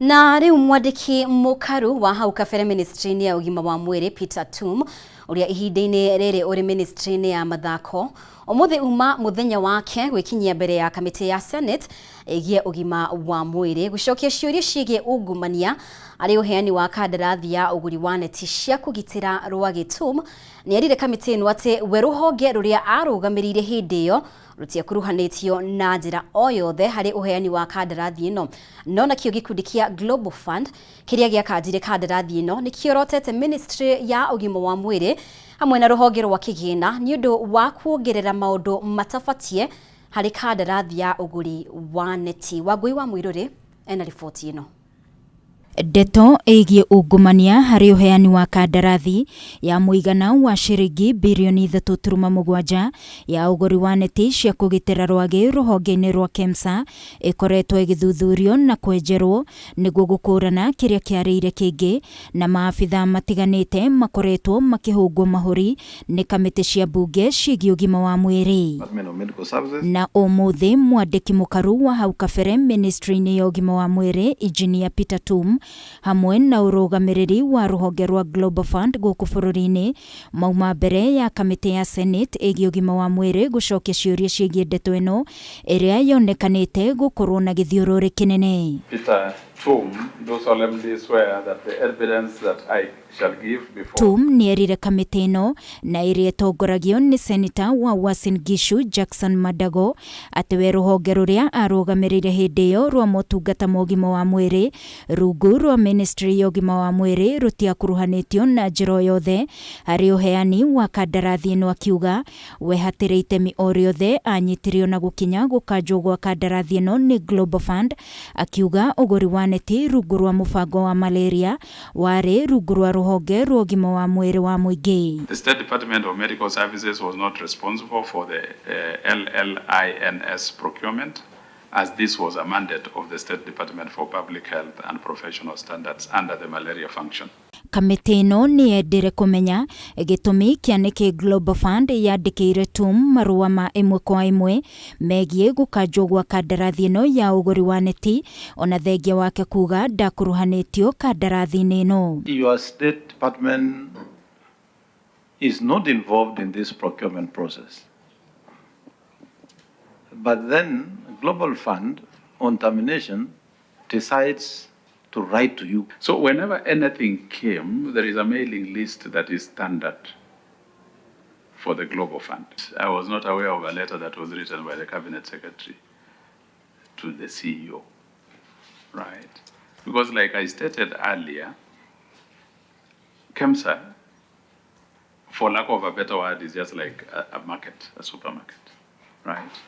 Na rĩu mwandĩki mũkaru wa hau kabere ministry-inĩ ya ũgima wa mwĩrĩ Peter Tum ũrĩa ihinda-inĩ rĩrĩ ũrĩ ministry-inĩ ya mathako ũmũthĩ uma mũthenya wake gwĩkinyia mbere ya kamĩtĩ ya Senate ĩgiĩ ũgima wa mwĩrĩ gũcokia ciũria ciĩgiĩ ungumania arĩ ũheani wa kandarathi ya ũgũri wa neti cia kũgitĩra rwagĩ. Tum nĩ erire kamĩtĩ ĩno atĩ we rũhonge rũrĩa arũgamĩrĩire hĩndĩ ĩyo rũtiakuruhanĩtio na njĩra o yothe harĩ ũheani wa kandarathi ĩno, no nakĩo gĩkundi kĩa Global Fund kĩrĩa gĩakanjire kandarathi ĩno nĩkĩorotete ministry ya ũgima wa mwĩrĩ hamwe na rũhonge rwa kĩgĩna nĩ ũndũ wa kuongerera maũndũ matabatie harĩ kandarathi ya ũgũri wa neti. Wangũi wa Mũirũrĩ ena riboti ĩno. Ndeto ĩgiĩ ungumania harĩ ũheani wa kandarathi ya mũigana wa ciringi birioni 3.7 ya ũgũri wa neti cia kũgitĩra rwagĩ rũhonge-inĩ rwa KEMSA ĩkoretwo ĩgĩthuthurio na kwenjerwo nĩguo gũkũrana kĩrĩa kĩarĩire kĩngĩ, na maabitha matiganĩte makoretwo makĩhũngwo mahũri nĩ kamĩtĩ cia mbunge ciĩgiĩ ũgima wa mwĩrĩ. Na ũmũthĩ mwandĩki mũkaru wa hau kabere ministry-inĩ ya ũgima wa mwĩrĩ Engineer Peter Tum hamwe na ũrũgamĩrĩri wa rũhonge rwa Global Fund gũkũ bũrũri-inĩ mauma mbere ya kamĩtĩ ya Senate ĩgiĩ ũgima wa mwĩrĩ gũcokia ciũria ciĩgiĩ ndeto ĩno ĩrĩa yonekanĩte gũkorwo na gĩthiũrũrĩ kĩnene. Peter Tum, do solemnly swear that the evidence that I shall give before Tum nĩ erire kamĩtĩ ĩno na ĩrĩa ĩtongoragio nĩ seneta wa Uasin Gishu Jackson Madago atĩ we rũhonge rũrĩa arũgamĩrĩire hĩndĩ ĩyo rwa motungata ma ũgima wa mwĩrĩ rungu rwa ministry ya ũgima wa mwĩrĩ rũtiakuruhanĩtio na njĩra o yothe harĩ ũheani wa kandarathi ĩno, akiuga we hatirĩ itemi o rĩothe anyitirio na gũkinya gũkanjwo gwa kandarathi ĩno nĩ Global Fund, akiuga ũgũri wa neti rungu rwa mũbango wa malaria warĩ rungu rwa rũhonge rwa ũgima wa mwĩrĩ wa mũingĩ. The State Department of Medical Services was not responsible for the LLINS procurement, as this was a mandate of the State Department for Public Health and Professional Standards under the malaria function. Kamĩtĩ ĩno nĩ yendire kũmenya gĩtũmi kĩa nĩkĩ Global Fund yandĩkĩire Tum marũa ma ĩmwe kwa ĩmwe megiĩ gũkanjwo gwa kandarathi ĩno ya ũgũri wa neti, ona thengia wake kuga ndakuruhanĩtio kandarathi-inĩ ĩno. Your State Department is not involved in this procurement process. But then Global Fund on termination decides to write to you. So whenever anything came, there is a mailing list that is standard for the Global Fund. I was not aware of a letter that was written by the Cabinet Secretary to the CEO, right? Because like I stated earlier, KEMSA, for lack of a better word, is just like a market, a supermarket, right?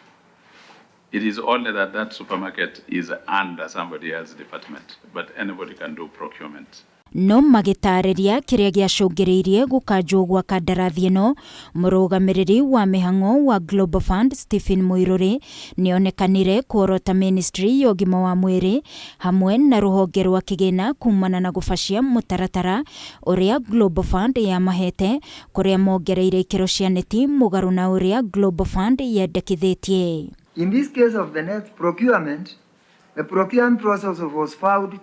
It is only that that supermarket is under somebody else's department, but anybody can do procurement. No magĩtarĩria kĩrĩa gĩacũngĩrĩirie gũkanjwo gwa kandarathi ĩno, mũrũgamĩrĩri wa mĩhang'o wa Global Fund Stephen Muiruri nĩonekanire kuorota ministry ya ũgima wa mwĩrĩ hamwe na rũhonge rwa kĩgĩna kumana na gũbacia mũtaratara ũrĩa Global Fund yamahete kũrĩa mongereire ikĩro cia neti mũgarũ na ũrĩa Global Fund yendekithĩtie. In this case of the net procurement, the procurement process was found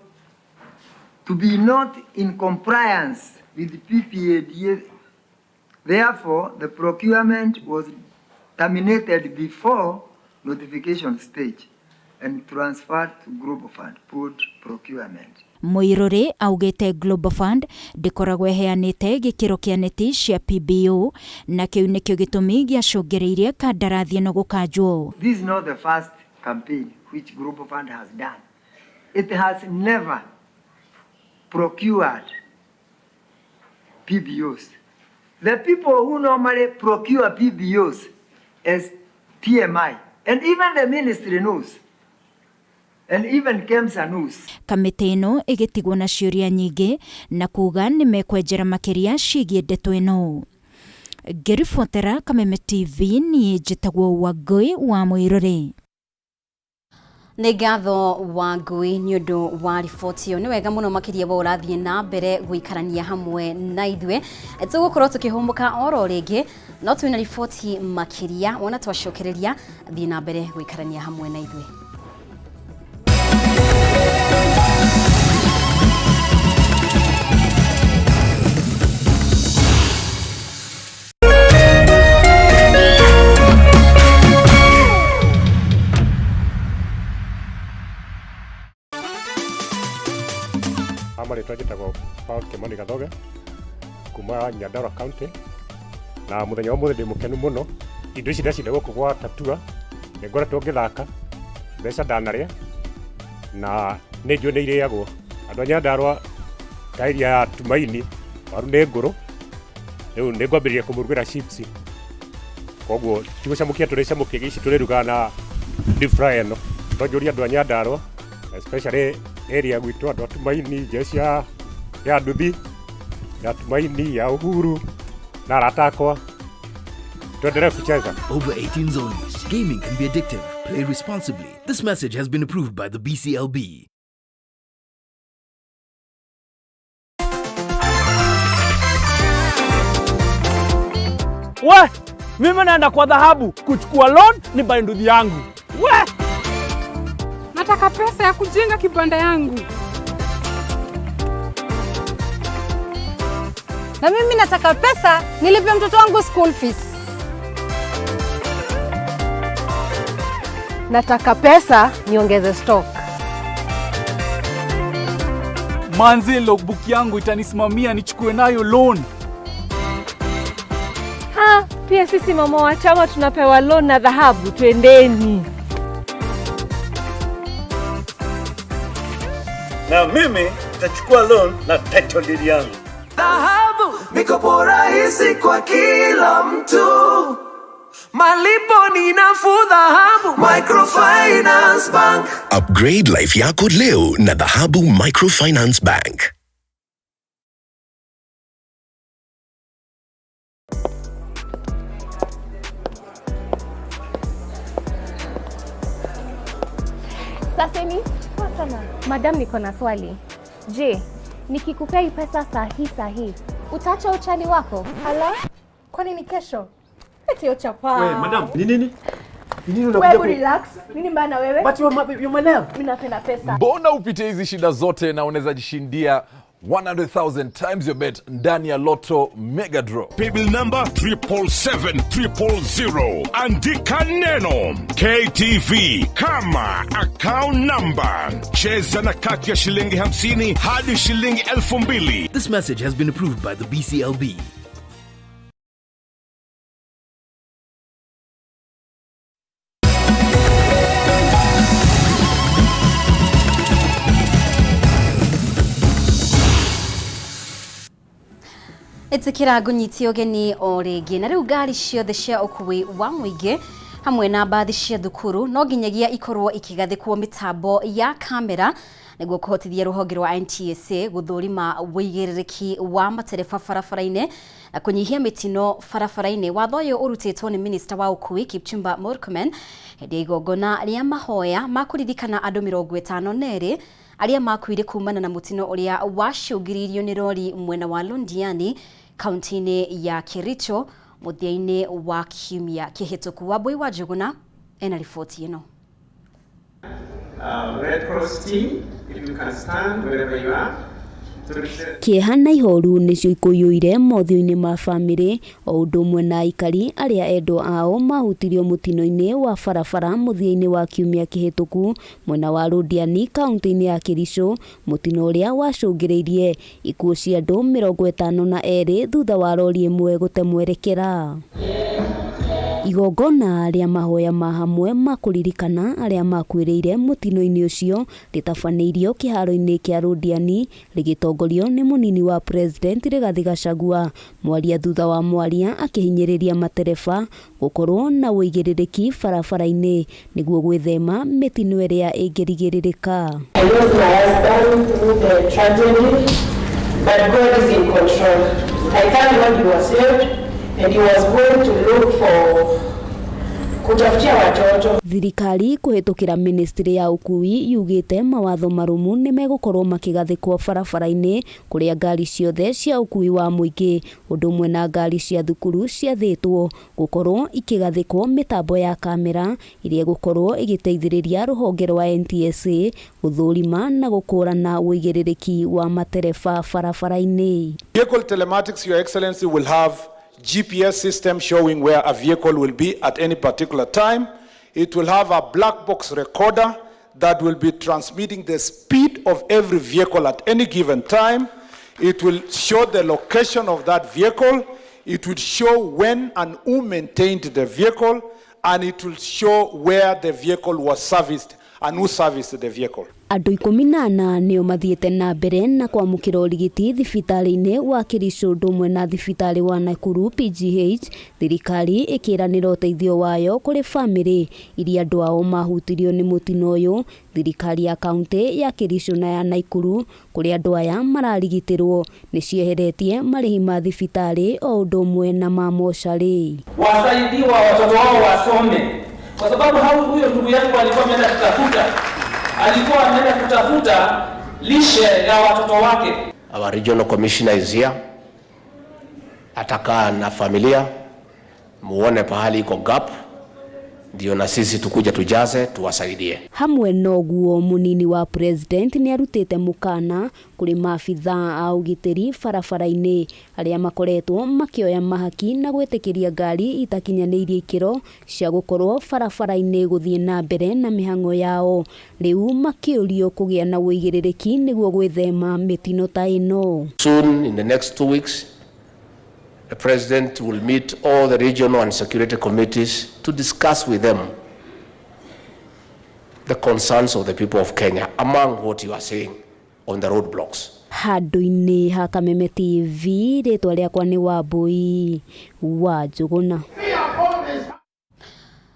to be not in compliance with PPADA. Therefore, the procurement was terminated before notification stage and transferred to Global Fund pooled procurement. Muiruri augite Global Fund ndĩkoragwo ĩheanĩte gĩkĩro kĩa neti cia PBO na kĩu nĩkĩo gĩtũmi gĩacũngĩrĩirie kandarathi ĩno gũkanjwo. This is not the first campaign which Global Fund has done. It has never procured PBOs. The people who normally procure PBOs is PMI, and even the ministry knows, and even KEMSA knows. Kamĩtĩ ĩno ĩgĩtigwo na ciũria nyingĩ na kuga nĩ mekwenjera makĩria ciĩgiĩ ndeto ĩno. Ngĩribotera Kameme TV niĩ njĩtagwo Wangũi wa Mũirũrĩ. Nĩ ngatho Wangui nĩ ũndũ wa riboti ĩyo. Nĩ wega mũno makĩria we ũrathiĩ na mbere gũikarania hamwe na ithuĩ. Tũgũkorwo tũkĩhũmũka oro rĩngĩ no twĩna riboti makĩria wona twacokereria. Thiĩ na mbere gũikarania hamwe na ithuĩ. Marĩtwa njĩtagwo Paul Kimani Gathoge kuma Nyandarua County, na mũthenya wa ũmũthĩ ndĩ mũkenu mũno. Indo ici ndacinda gũkũ gwa Tatua, nĩ ngoretwo ngĩthaka mbeca ndanarĩa na nĩ njũĩ nĩ irĩagwo. Andũ a Nyandarua ta area ya Tumaini waru nĩ ngũrũ, rĩu nĩ ngwambĩrĩria kũmũrugĩra chips, koguo ti gũcamũkia tũrĩcamũkia ici, tũrĩrugaga na deep fryer ĩno. No njũrie andũ a Nyandarua, especially area gwitũ, andũ a Tumaini, jeshi ya nduthi ya Tumaini ya Uhuru na arata akwa, tuendelee kucheza. Over 18s only. Gaming can be addictive. Play responsibly. This message has been approved by the BCLB. We, mimi naenda kwa Dhahabu kuchukua loan ni buy nduthi yangu. We! Nataka pesa ya kujenga kibanda yangu. Na mimi nataka pesa nilipe mtoto wangu school fees. Nataka pesa niongeze stock. Manze, logbook yangu itanisimamia nichukue nayo loan. Ha, pia sisi mama wa chama tunapewa loan na Dhahabu, twendeni. Na mimi nitachukua loan na title deed yangu. Dhahabu, mikopo rahisi kwa kila mtu. Malipo ni nafuu. Dhahabu Microfinance Bank. Upgrade life yako leo na Dhahabu Microfinance Bank. Saseni, poa sana. Madam, niko na swali. Je, nikikupea hii pesa saa hii saa hii, utaacha uchali wako? Hala? Kwani ni kesho? Eti hiyo chapaa. We, madam, ni nini? Ni nini unakuja Wewe relax. Nini mbaya na wewe? But you're my love. Mimi napenda pesa. Mbona upitie hizi shida zote na unaweza jishindia 100,000 times your bet ndani ya Lotto Mega Draw. Paybill number 777,000. Andika neno KTV kama account number. Cheza na kati ya shilingi 50 hadi shilingi 2,000. This message has been approved by the BCLB. Ĩtĩkĩra ngũnyitie ũgeni o rĩngĩ. Na rĩu ngari ciothe cia ũkui wa mũingĩ hamwe na mbathi cia thukuru no nginyagia ikorwo ikĩgathĩkwo mĩtambo ya kamera nĩguo kũhotithia rũhonge rwa NTSA gũthũrima wũigĩrĩrĩki wa matereba barabara-inĩ na kũnyihia mĩtino barabara-inĩ. Watho ũyũ ũrutĩtwo nĩ minista wa ũkui Kipchumba Murkomen hĩndĩ ya igongona rĩa mahoya ma kũririkana andũ 52 arĩa makuire kumana na mũtino ũrĩa wacũngĩrĩirio nĩ rori mwena wa Londiani kaunti-inĩ ya Kericho mũthia-inĩ wa kiumia kĩhĩtũku. Wambui wa Njũgũna ena riboti ĩno. Red Cross team, if you can stand wherever you are. Kĩeha na ihoru nĩcio ikũiyũire mothiũ-inĩ ma bamĩrĩ o ũndũ ũmwe na aikari arĩa endwa ao mahutirio mũtino-inĩ wa barabara mũthia-inĩ wa kiumia kĩhĩtũku mwena wa Londiani kaunti-inĩ ya Kericho, mũtino ũrĩa wacũngĩrĩirie ikuũ cia andũ 52 thutha wa rori ĩmwe gũte mwerekera. Igongona rĩa mahoya ma hamwe ma kũririkana arĩa makuĩrĩire mũtino-inĩ ũcio rĩtabanĩirio kĩharo-inĩ kĩa Londiani rĩgĩtongorio nĩ mũnini wa President Rigathi Gachagua. Mwaria thutha wa mwaria akĩhinyĩrĩria matereba gũkorwo na ũigĩrĩrĩki barabara-inĩ nĩguo gwĩthema mĩtino ĩrĩa ĩngĩrigĩrĩrĩka. I lost my husband through the tragedy, but God is in control. I thank God he was saved and he was going to look for kutafutia watoto. Thirikari kũhĩtũkĩra ministry ya ũkui yugĩte mawatho marũmu nĩ megũkorwo makĩgathĩkwo barabara-inĩ kũrĩa ngari ciothe cia ũkui wa mũingĩ ũndũ ũmwe na ngari cia thukuru ciathĩtwo gũkorwo ikĩgathĩkwo mĩtambo ya kamera ĩrĩa ĩgũkorwo ĩgĩteithĩrĩria rũhonge rwa NTSA gũthũrima na gũkũrana ũigĩrĩrĩki wa matereba barabara-inĩ. Vehicle telematics, Your Excellency, will have GPS system showing where a vehicle will be at any particular time. It will have a black box recorder that will be transmitting the speed of every vehicle at any given time. It will show the location of that vehicle. It will show when and who maintained the vehicle, and it will show where the vehicle was serviced and who serviced the vehicle. Andũ 14 nĩo mathiĩte na mbere na kwamũkĩra ũrigiti thibitarĩ-inĩ wa Kericho ũndũ ũmwe na thibitarĩ wa Nakuru PGH, thirikari ĩkĩranĩra ũteithio wayo kũrĩ bamĩrĩ iria andũ ao mahutirio nĩ mũtino ũyũ. Thirikari ya kaunti ya Kericho na ya Nakuru kũrĩa andũ aya mararigitĩrwo nĩ cieheretie marĩhi ma thibitarĩ o ũndũ ũmwe na ma mocarĩ. Wasaidiwa watoto wao wasome, kwa sababu hau huyo ndugu yangu alikuwa ameenda kutafuta, alikuwa ameenda kutafuta lishe ya watoto wake. Our regional commissioner is here, atakaa na familia, muone pahali iko gap, ndio na sisi tukuja tujaze tuwasaidie. Hamwe noguo munini wa president nĩ arutĩte mũkana kũrĩ maabitha a ũgitĩri barabara-inĩ arĩa makoretwo makĩoya mahaki na gwĩtĩkĩria ngari itakinyanĩirie ikĩro cia gũkorwo barabara-inĩ gũthiĩ na mbere na mĩhang'o yao, rĩu makĩũrio kũgĩa na ũigĩrĩrĩki nĩguo gwĩthema mĩtino ta ĩno. Soon, in the next 2 weeks, the president will meet all the regional and security committees to discuss with them the concerns of the people of Kenya among what you are saying on the roadblocks. Handũ-inĩ ha Kameme TV, rĩtwa rĩakwa nĩ Wambui wa Njũgũna.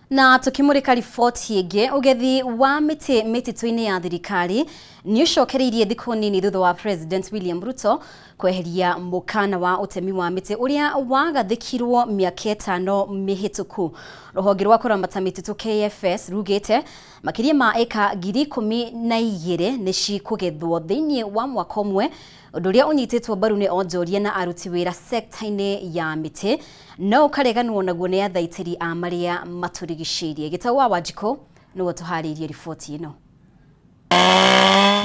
Na tukimurika riboti ĩngĩ, ũgethi wa mĩtĩ mĩtitũ-inĩ ya thirikari nĩ ũcokereirie thikũ nini thutha wa President William Ruto kweheria mũkana wa ũtemi wa mĩtĩ ũrĩa wagathĩkirwo mĩaka 5 mĩhĩtũku. Rũhonge rwa kũramata mĩtitũ KFS rugĩte makĩria ma ĩka 12,000 nĩ cikũgethwo thĩinĩ wa mwaka ũmwe, ũndũ ũrĩa ũnyitĩtwo mbaru nĩ onjoria na aruti wĩra sekta-inĩ ya mĩtĩ, no ũkareganwo naguo nĩ athaitĩri a marĩa matũrigicĩirie. Gĩtau wa Wanjikũ nĩwe tũharĩirie riboti ĩno.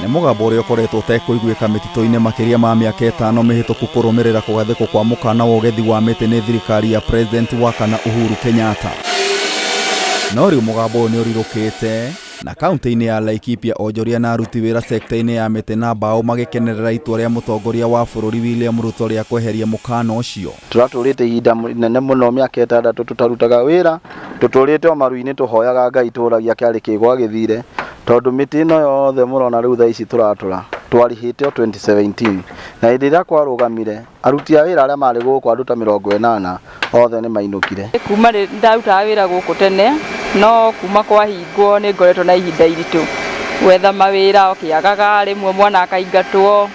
Nĩ mũgambo ũrĩa ũkoretwo ũtekũiguĩka mĩtitũ-inĩ makĩria ma mĩaka 5 mĩhĩtũku kũrũmĩrĩra kũgathĩkwo kwa mũkana wa ũgethi wa mĩtĩ nĩ thirikari ya President wa kana Uhuru Kenyatta. No rĩu mũgambo ũyũ nĩ ũrirũkĩte na kaunti-inĩ ya Laikipia onjoria na aruti wĩra sekta-inĩ ya mĩtĩ na mbaũ magĩkenerera itua rĩa mũtongoria wa bũrũri William Ruto rĩa kweheria mũkana ũcio. Tũratũrĩte ihinda inene mũno, mĩaka 6 tũtarutaga wĩra, tũtũrĩte o maru-inĩ, tũhoyaga Ngai, tũragia kĩarĩ kĩ gwagĩthire, tondũ mĩtĩ ĩno yothe mũrona rĩu thaa ici tũratũra twarĩhĩte o 2017, na hĩndĩ ĩrĩa kwarũgamire aruti a wĩra arĩa marĩ gũkũ, andũ ta 80 othe nĩ mainũkire. Kuma ndarutaga wĩra gũkũ tene, no kuma kwahingwo nĩ ngoretwo na ihinda iritũ gwetha mawĩra, ũkĩagaga rĩmwe mwana akaingatwo,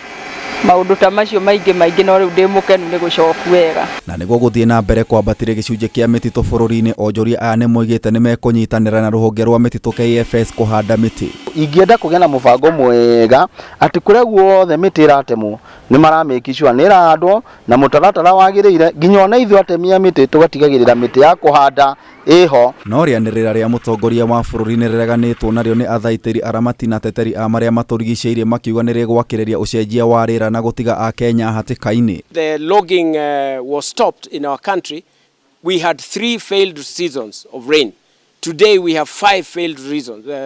maũndũ ta macio maingĩ maingĩ, no rĩu ndĩ mũkenu nĩ gũcoku wega. Na nĩguo gũthiĩ na mbere kwambatĩria gĩcunjĩ kĩa mĩtitũ bũrũri-inĩ, onjoria aya nĩ moigĩte nĩ mekũnyitanĩra na rũhonge rwa mĩtitũ KFS kũhanda mĩtĩ. Ingĩenda kũgĩa na mũbango mwega atĩ kũrĩa guothe mĩtĩ ĩratemwo Nĩ mara make sure nĩ ĩrahandwo na mũtaratara wagĩrĩire, nginya ona ithuĩ atemi a mĩtĩ tũgatigagĩrĩra mĩtĩ ya kũhanda ĩho. No rĩanĩrĩra rĩa mũtongoria wa bũrũri nĩ rĩreganĩtwo narĩo nĩ athaitĩri, aramati na ateteri a marĩa matũrigicĩirie makiuga nĩ rĩgwakĩrĩria ũcenjia wa rĩera na gũtiga Akenya hatĩka-inĩ. The logging was stopped in our country. We had 3 failed seasons of rain. Today we have 5 failed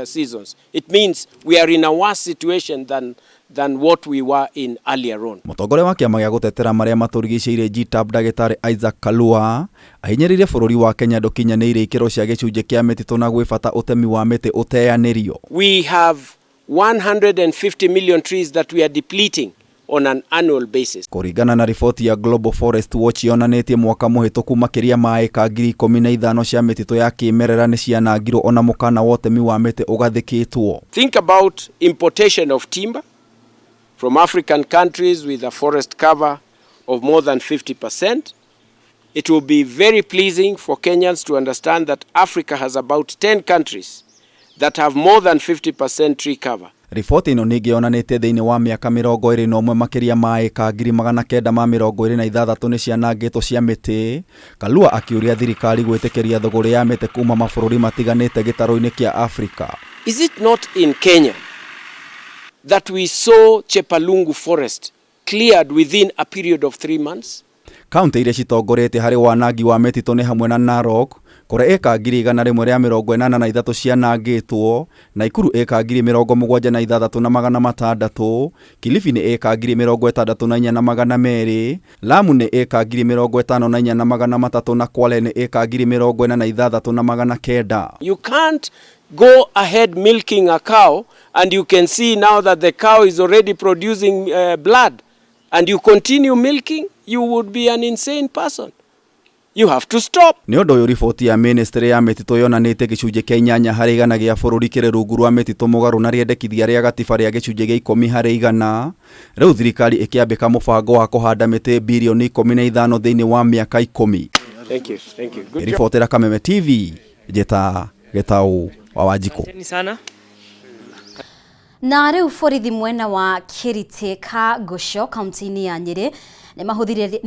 seasons. It means we are in a worse situation than what we were in earlier on. Mũtongoria wa kĩama gĩa gũtetera marĩa matũrigicĩirie GTAB Ndagĩtarĩ Isaac Kalua ahinyĩrĩirie bũrũri wa Kenya ndũkinyanĩirie ikĩro cia gĩcunjĩ kĩa mĩtitũ na gwĩ bata ũtemi wa mĩtĩ ũteanĩrio. We have 150 million trees that we are depleting on an annual basis. Kũringana na riboti ya Global Forest Watch yonanĩtie mwaka mũhĩtũku makĩria ma ĩka 15,000 cia mĩtitũ ya kĩmerera nĩ cianangirwo ona mũkana wa ũtemi wa mĩtĩ ũgathĩkĩtwo. Think about importation of timber from African countries with a forest cover of more than 50%. It will be very pleasing for Kenyans to understand that Africa has about 10 countries that have more than 50% tree cover. Riboti ĩno ningĩ yonanĩtie thĩinĩ wa mĩaka 21 makĩria ma ĩka 926 nĩ cianangĩtwo cia mĩtĩ. Kalua akĩũria thirikari gwĩtĩkĩria thũgũrĩ ya mĩtĩ kuma mabũrũri matiganĩte gĩtarũ-inĩ kĩa Afrika. Is it not in Kenya that we saw Chepalungu forest cleared within a period of 3 months? Kaunti iria citongoretie harĩ wanangi wa mĩtitũ nĩ hamwe na Narok kũrĩa ĩka 183 cianangĩtwo, Nakuru ĩka 76,600, Kilifi nĩ ĩka 64,200, Lamu nĩ ĩka 54,300 na Kwale nĩ ĩka 46,900. You can't go ahead milking a cow and you can see now that the cow is already producing blood and you continue milking, you would be an insane person. You have to stop. Nĩ ũndũ ũyũ riboti ya ministry ya mĩtitũ yonanĩtie gĩcunjĩ kĩa 8 harĩ igana gĩa bũrũri kĩrĩ rungu rwa mĩtitũ mũgarũ na rĩendekithia rĩa gatiba rĩa gĩcunjĩ gĩa 10 harĩ igana. Rĩu thirikari ĩkĩambĩka mũbango wa kũhanda mĩtĩ birioni 15 thĩinĩ wa mĩaka 10. Thank you, thank you. Good job. Ribotera Kameme TV, Njĩta Gĩtaũ wa Wanjikũ. Asanteni sana. Na rĩu borithi mwena wa Kĩrĩtĩ Kangũco kaunti-inĩ ya Nyĩrĩ nĩ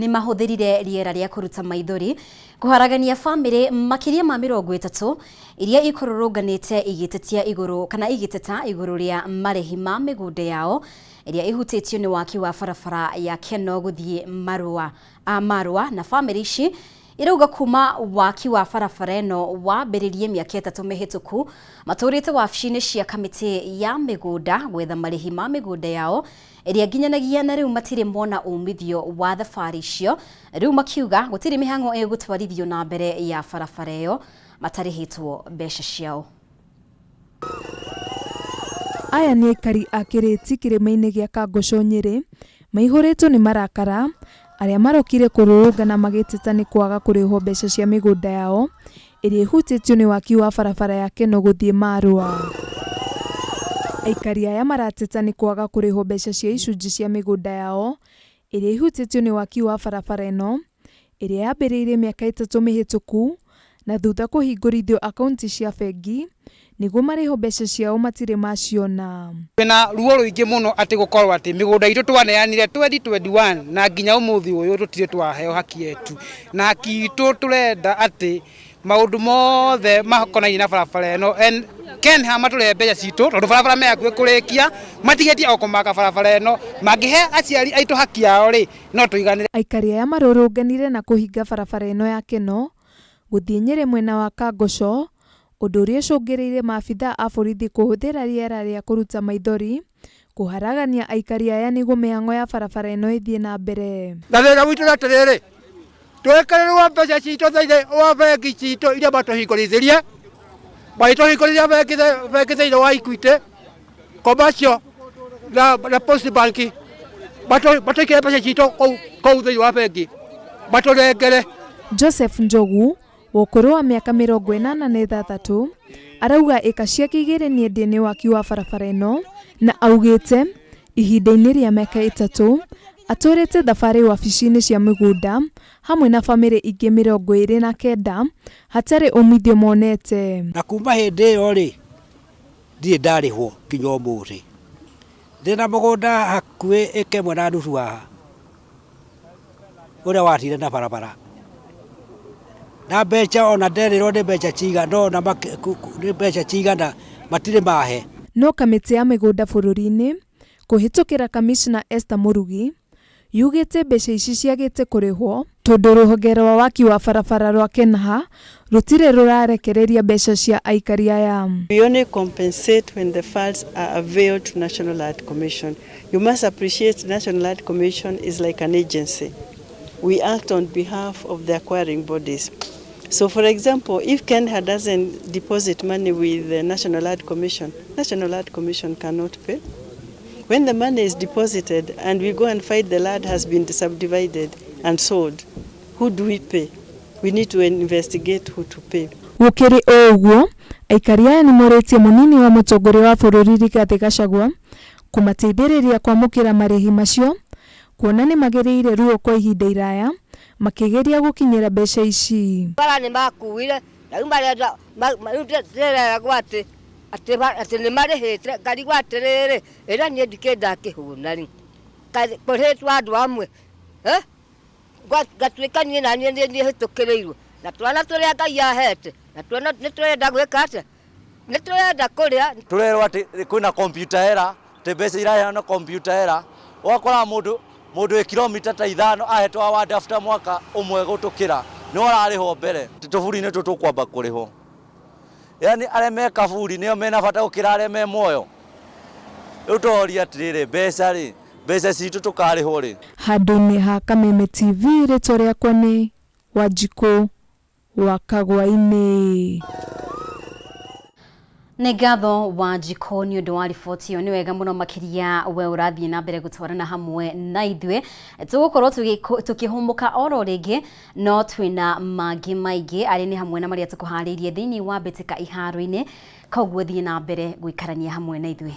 mahũthĩrire rĩera rĩa kũruta maithori kũharagania bamĩrĩ makĩria ma 30 iria ikũrũrũnganĩte igĩtetia igũrũ kana igĩteta igũrũ rĩa marĩhi ma mĩgũnda yao ĩrĩa ĩhutĩtio nĩ waki wa barabara ya Keno gũthiĩ Marũa na bamĩrĩ ici irauga kuma waki wa barabara ĩno wambĩrĩrie mĩaka 3 mĩhĩtũku matũrĩte wabici-inĩ cia kamĩtĩ ya mĩgũnda gwetha marĩhi ma mĩgũnda yao ĩrĩa nginyanagia na rĩu matirĩ mona umithio wa thabarĩ icio. Rĩu makiuga gũtirĩ mĩhang'o ĩgũtwarithio na mbere ya barabara ĩyo matarĩhĩtwo mbeca ciao. Aya nĩ aikari a Kĩrĩti kĩrĩma-inĩ gĩa Kangũco Nyĩrĩ maihũrĩtwo nĩ marakara arĩa marokire kũrũrũngana magĩteta nĩ kwaga kũrĩhwo mbeca cia mĩgũnda yao ĩrĩa ĩhutĩtio nĩ waki wa barabara ya Keno gũthiĩ Marũa. Aikari aya marateta nĩ kwaga kũrĩhwo mbeca cia icunjĩ cia mĩgũnda yao ĩrĩa ĩhutĩtio nĩ waki wa barabara ĩno ĩrĩa yambĩrĩirie mĩaka 3 mĩhĩtũku na thutha kũhingũrithio akaunti cia bengi nĩguo marĩhwo mbeca ciao matirĩ maciona. Twĩna ruo rũingĩ mũno atĩ gũkorwo atĩ mĩgũnda itũ twaneanire 2021 na nginya ũmũthĩ ũyũ tũtirĩ twaheo haki yetu, na haki itũ tũrenda atĩ maũndũ mothe makonainie na barabara ĩno Kenha matũrehe mbeca citũ tondũ barabara me hakuhĩ kũrĩkia, matigĩtie o kũmaka barabara ĩno, mangĩhe aciari aitũ haki yao rĩ, no tũiganĩre. Aikari aya marũrũnganire na kũhinga barabara ĩno ya Keno gũthiĩ Nyĩrĩ mwena wa Kangũco, ũndũ ũrĩa ũcũngĩrĩirie maabithaa a borithi kũhũthĩra rĩera rĩa kũruta maithori kũharagania aikari aya nĩguo mĩhang'o ya barabara ĩno ĩthiĩ na mbere. Na thĩna witũ nĩ atĩrĩrĩ, twĩkĩrĩrwo mbeca citũ thĩinĩ wa bengi citũ iria matũhingũrithĩrie, magĩtũhingũrithia bengi thĩinĩ wa Equity, Commercial na Post Bank, matũikĩre mbeca citũ kũu thĩinĩ wa bengi, matũnengere. Joseph Njogu wa ũkũrũ wa mĩaka 86 arauga ĩka ciake igĩrĩ nĩendie nĩ waki wa barabara ĩno na augĩte ihinda-inĩ rĩa mĩaka 3 atũrĩte thabarĩ wabici-inĩ cia mĩgũnda hamwe na bamĩrĩ ingĩ 29 hatarĩ umithio monete. Na kuma hĩndĩ ĩyo rĩ, ndirĩ ndarĩhwo nginya ũmũthĩ. Ndĩna mũgũnda hakuhĩ ĩka ĩmwe na nuthu haha ũrĩa watire na barabara na mbeca ona nderirwo nĩ mbeca cigana ona nĩ mbeca cigana matirĩ mahe. No kamĩtĩ ya mĩgũnda bũrũri-inĩ kũhĩtũkĩra kamishna Esther Murugi yugĩte mbeca ici ciagĩte kũrĩhwo tondũ rũhonge rwa waki wa barabara rwa KENHA rũtirĩ rũrarekereria mbeca cia aikari aya. We only compensate when the funds are availed to National Land Commission. You must appreciate National Land Commission is like an agency. We act on behalf of the acquiring bodies. So for example, if KENHA doesn't deposit money with the National Land Commission, National Land Commission cannot pay. When the money is deposited and we go and find the land has been subdivided and sold, who do we pay? We need to investigate who to pay. Gũkĩrĩ o ũguo, aikari aya nĩmorĩtie mũnini wa mũtongoria wa bũrũri Rigathĩ Gachagua kũmateithĩrĩria kwamũkĩra marĩhi macio kuona nĩmagereire ruo kwa ihinda iraya makĩgeria gũkinyĩra mbeca ici. Bara nĩ makuire na rĩu marenda rĩu ndĩreragwo atĩ atĩ atĩ nĩ marĩhĩte ngarigwo atĩrĩrĩ ĩra niĩ ndikĩ ndakĩhũna rĩ kũrĩhĩtwo andũ amwe ngatuĩka niĩ na niĩ nĩ hĩtũkĩrĩirwo na twana tũrĩa Ngai ahete na tuona nĩ tũrenda gwĩka atĩa nĩ tũrenda kũrĩa. Tũrerwo atĩ kwĩna computer error, atĩ mbeca iraheanwo computer error, ũgakora mũndũ wĩ kilomita ta ithano ahetwo award after mwaka ũmwe gũtũkĩra nĩwe ũrarĩhwo mbere. Tũburi-inĩ tũtũ tũkwamba kũrĩhwo, yani arĩa me kaburi nĩo mena bata gũkĩra arĩa me muoyo. Rĩu tũroria atĩrĩrĩ, mbeca rĩ, mbeca citũ tũkarĩhwo rĩ? Handũ-inĩ ha Kameme TV, rĩtwa rĩakwa nĩ Wanjikũ wa Kagwainĩ. Nĩ ngatho Wanjikũ nĩ ũndũ wa riboti ĩyo, nĩ wega mũno makĩria we ũrathiĩ na mbere gũtwarana hamwe na ithuĩ. Tũgũkorwo tũkĩhũmũka oro rĩngĩ, no twĩna mangĩ maingĩ arĩ nĩ hamwe na marĩa tũkũharĩirie thĩinĩ wa mbĩtĩka iharo-inĩ, koguo thiĩ na mbere gũikarania hamwe na ithuĩ.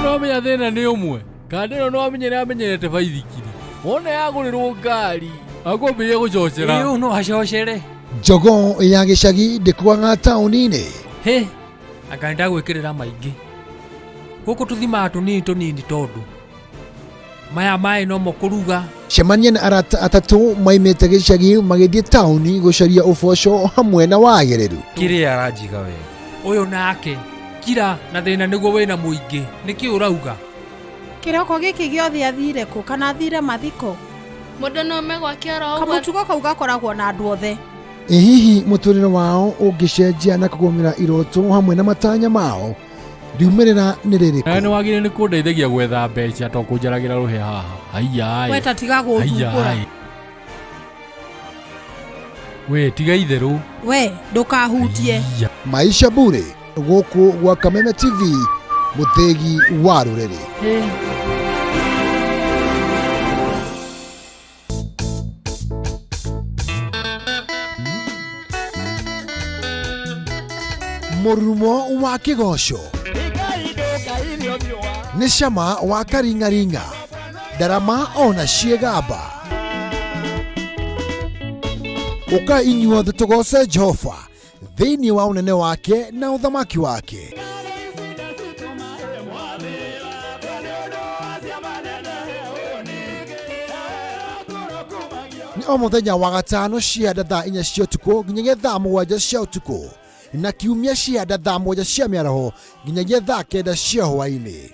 Nomenya thĩna nĩ ũmwe kandĩ ĩno no amenyere amenyerete baithikiri wona yagũrĩrwo ngari akwambĩrĩria gũcocera. Ĩĩ, ũyũ no acocere. Jogoo ya gĩcagi ndĩkuaga taũni-inĩ. Hĩ, anga nĩndagwĩkĩrĩra maingĩ. Gũkũ tũthimaga tũnini tũnini tondũ maya maĩ nomo kũruga. Cemania na arata atatũ maimĩte gĩcagi magĩthiĩ taũni gũcaria ũboco hamwe na wagĩrĩru. Kĩrĩa aranjiga wega. Ũyũ nake kira na thĩna nĩguo wĩna mũingĩ. Nĩkĩ ũrauga? Kĩroko gĩkĩ gĩothe athire kũ kana athire mathiko? Mũndũ no ome gwake oro ũguo. Kamũtugo kau gakoragwo na andũ othe. Ĩ hihi mũtũrĩre wao ũngĩcenjia na kũgũmĩra iroto hamwe na matanya mao, riumĩrĩra nĩ rĩrĩkũ? Nawe nĩ wagĩrĩire nĩ kũndeithagia gwetha mbeca to kũnjaragĩra rũhĩa haha. Haiya. We ta tiga gũthumbũra. We tiga itherũ. We ndũkahutie. Maisha Bure gũkũ gwa Kameme TV, mũthĩgi wa rũrĩrĩ. Mũrurumo wa kĩgoco nĩ cama wa karingaringa, ndarama ona ciĩgamba. Ũka inyuothe tũgoce Jehova thĩinĩ wa ũnene wake na ũthamaki wake. Nĩ o mũthenya wa gatano cia thaa inya cia ũtukũ nginyagia thaa mũgwanja cia ũtukũ, na kiumia cia thaa mũgwanja cia mĩaraho nginyagia thaa kenda cia hwaĩ-inĩ.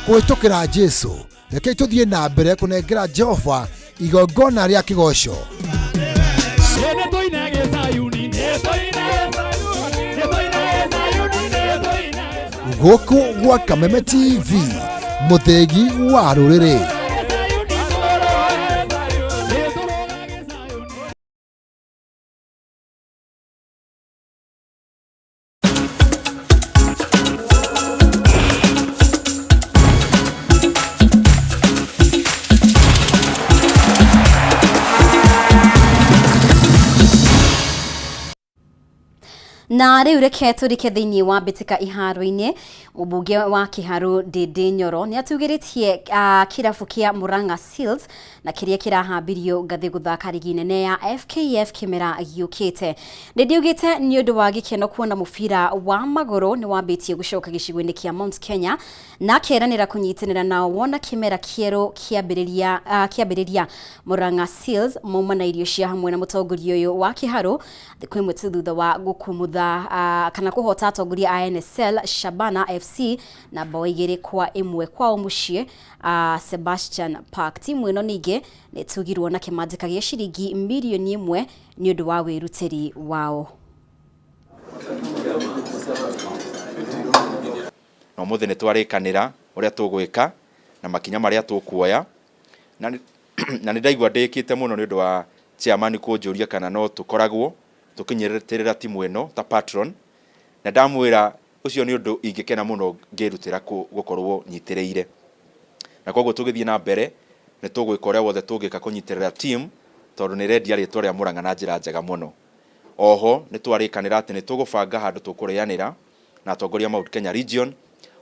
Kũhĩtũkĩra Jesũ, rekei tũthiĩ na mbere kũnengera Jehova igongona rĩa kĩgoco. Gũkũ gwa Kameme TV, mũthĩgi wa rũrĩrĩ. Na rĩu reke tũrike thĩinĩ wa mbĩtĩka iharo-inĩ. Mũmbunge wa Kĩharũ Ndĩndĩ Nyoro nĩ atugĩrĩtie kĩrabu kĩa Murang'a Seals na kĩrĩa kĩrahambirio ngathĩ gũthaka rigi nene ya FKF kĩmera gĩũkĩte. Ndĩndĩ augĩte nĩ ũndũ wa gĩkeno kuona mũbira wa magũrũ nĩ wambĩtie gũcoka gĩcigo-inĩ kĩa Mount Kenya na akeranĩra kũnyitanĩra nao wona kĩmera kĩerũ kĩambĩrĩria kĩambĩrĩria. Murang'a Seals mauma na irio cia hamwe na mũtongoria ũyũ wa Kĩharũ thikũ ĩmwe tu thutha wa gũkumutha kana kũhota atongoria a NSL Shabana FC na bao 2-1 kwao mũciĩ Sebastian Park. Timu ĩno ningĩ nĩ ĩtugirwo na kĩmanjĩka gĩa ciringi mirioni 1 nĩ ũndũ wa wĩrutĩri wao. Na ũmũthĩ nĩ twarĩkanĩra ũrĩa tũgwĩka na makinya marĩa tũkuoya na nĩ ndaigua ndĩkĩte mũno nĩ ũndũ wa chairman kũnjũria kana no tũkoragwo tũkĩnyitĩrĩra timu ĩno ta patron, na ndamwĩra ũcio nĩ ũndũ ingĩkena mũno ngĩrutĩra gũkorwo nyitĩrĩire, na koguo tũgĩthiĩ na mbere nĩ tũgwĩka ũrĩa wothe tũngĩka kũnyitĩrĩra team tondũ nĩ ĩrendia rĩtwa rĩa Murang'a na njĩra njega mũno. Oho nĩ twarĩkanĩra atĩ nĩ tũgũbanga handũ tũkũrĩanĩra na atongoria Mount Kenya Region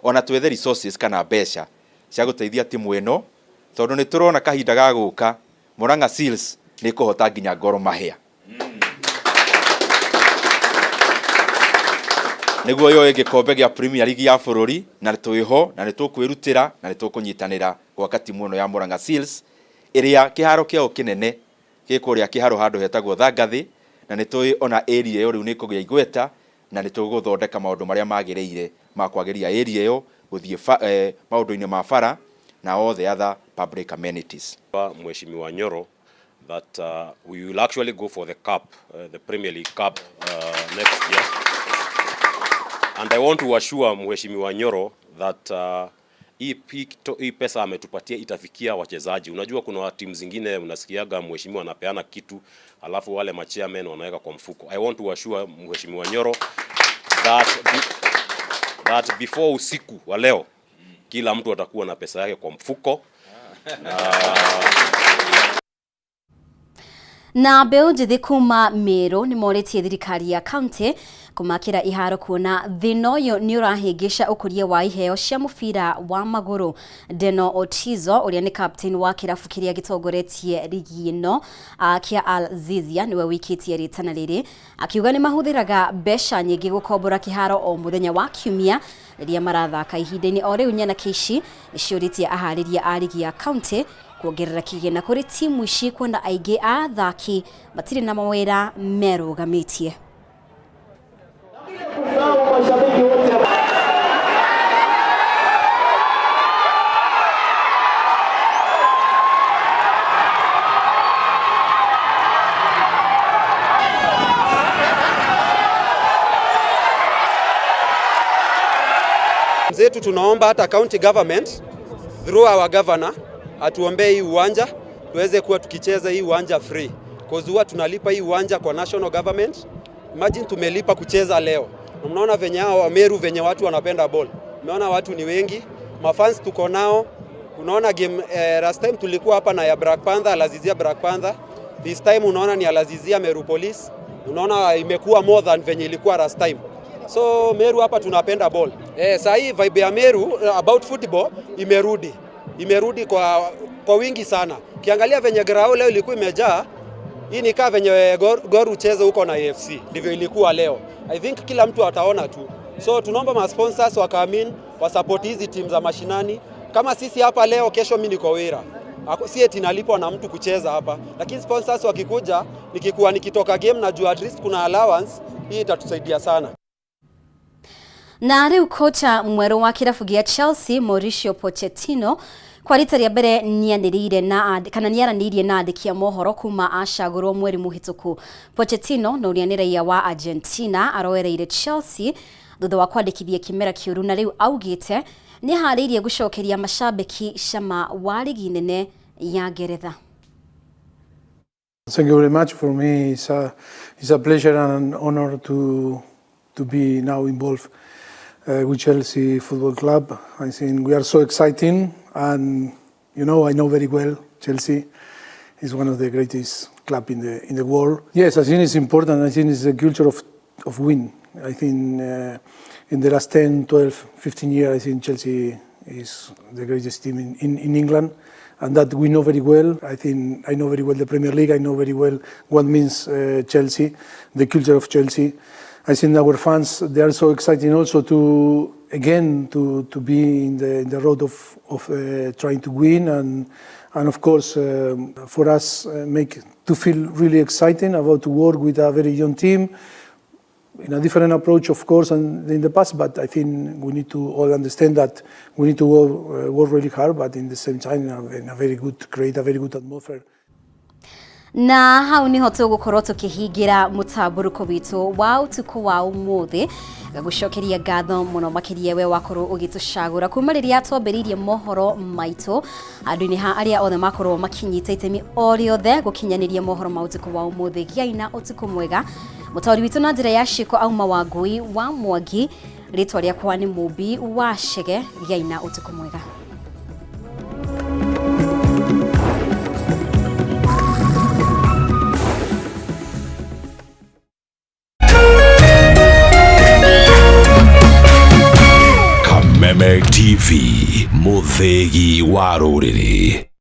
ona twethe resources kana mbeca cia gũteithia timu ĩno tondũ nĩ tũrona kahinda ga gũka Murang'a Seals nĩ ĩkũhota nginya Gor Mahia nĩguo yoe gĩkombe gĩa Premier League ya bũrũri, na twĩho na nĩ tũkwĩrutĩra na nĩ tũkũnyitanĩra gwaka timu ĩno ya Murang'a Seals ĩrĩa kĩharo kĩao kĩnene gĩ kũrĩa kĩharo handũ hetagwo Thangathĩ, na nĩ tũĩ ona area ĩyo rĩu nĩ ĩkũgĩa igweta na nĩ tũgũthondeka maũndũ marĩa magĩrĩire ma kwagĩria area ĩyo gũthiĩ maũndũ-inĩ ma bara na all the other public amenities. Mheshimiwa Nyoro that we will actually go for the cup, the Premier League Cup next year. And I want to assure Mheshimiwa Nyoro that hii pesa ametupatia itafikia wachezaji. Unajua kuna timu zingine unasikiaga mheshimiwa anapeana kitu alafu wale machairman wanaweka kwa mfuko. I want to assure Mheshimiwa Nyoro that before usiku wa leo kila mtu atakuwa na pesa yake kwa mfuko. Na mbeũ njĩthĩ kuma Meru nĩ morĩtie thirikari ya county kũmakĩra iharo kuona thĩna ũyũ nĩ ũrahĩngĩca ũkũria wa iheo cia mũbira wa magũrũ. Deno Otizo ũrĩa nĩ captain wa kĩrabu kĩrĩa gĩtongoretie rigi ĩno kĩa Al Zizia nĩwe wĩkĩtie rĩtana rĩrĩ akiuga nĩ mahũthĩraga mbeca nyingĩ gũkombora kĩharo o mũthenya wa kiumia rĩrĩa marathaka. Ihinda-inĩ o rĩu nyanake ici nĩ ciũrĩtie aharĩria a rigi ya county kuongerera kĩgĩna kũrĩ timu ici kuona aingĩ a athaki matirĩ na mawĩra merũgamĩtie. Zetu tunaomba hata county government through our governor atuombee hii uwanja tuweze kuwa tukicheza hii uwanja free, cause huwa tunalipa hii uwanja kwa national government. Imagine tumelipa kucheza leo. Mnaona venye hao wa Meru venye watu wanapenda ball. Umeona watu ni wengi, mafans tuko nao. Unaona game last time tulikuwa hapa na ya Black Panther, Alazizia Black Panther. This time unaona ni Alazizia Meru Police. Unaona imekuwa more than venye ilikuwa last time. So Meru hapa tunapenda ball. Saa hii vibe ya Meru about football imerudi. Imerudi kwa wingi sana. Ukiangalia venye grao leo ilikuwa imejaa, hii ni kaa venye Gor ucheze huko na AFC. Ndivyo ilikuwa leo. I think kila mtu ataona tu. So tunaomba ma sponsors wakaamini, wa support hizi timu za mashinani. Kama sisi hapa leo, kesho mimi niko Wira. Si eti nalipwa na mtu kucheza hapa. Lakini sponsors wakikuja, nikikuwa nikitoka game najua at least kuna allowance, hii itatusaidia sana. Na rĩu kocha mwerũ wa kĩrabu gĩa Chelsea Mauricio Pochettino kwa rita rĩa mbere nĩanĩrĩire na kana nĩaranĩirie na andĩki a mohoro kuma acagũrwo mweri mũhĩtũku. Pochettino na ũrĩa nĩ raia wa Argentina aroereire Chelsea thutha wa kwandĩkithia kĩmera kĩũru na rĩu augĩte nĩaharĩirie gũcokeria macambĩki cama wa rigi nene ya Ngeretha. Thank you very much. For me, it's a pleasure and an honor to be now involved with Chelsea Football Club. I think we are so exciting, and you know, I know very well Chelsea is one of the greatest club in the world. Yes, I think it's important. I think it's a culture of win. I think in the last 10, 12, 15 years, I think Chelsea is the greatest team in, in, in England, and that we know very well. I think I know very well the Premier League. I know very well what means Chelsea, the culture of Chelsea. I think our fans, they are so exciting also to again to, to be in the, in the road of, of trying to win and and of course for us make to feel really exciting about to work with a very young team in a different approach, of course, than in the past. But I think we need to all understand that we need to work, work really hard, but in the same time, in a, in a very good, create a very good atmosphere. Na hau niho tũgũkorwo tũkĩhingĩra mũtambũrũko witũ wa ũtukũ wa ũmũthĩ. Ngagũcokeria ngatho mũno makĩria we wakorwo ũgĩtũcagũra kuma rĩrĩa twambĩrĩirie mohoro maitũ. Andũ-inĩ ha arĩa othe makorwo makinyita itemi o rĩothe gũkinyanĩria mohoro ma ũtukũ wa ũmũthĩ, gĩai na ũtukũ mwega. Mũtaũri witũ na njĩra ya ciĩko auma Wangui wa Mwangi, rĩtwa rĩakwa nĩ Mũmbi wa Chege. Gĩai na ũtukũ mwega. Kameme TV, mũthĩgi wa rũrĩrĩ.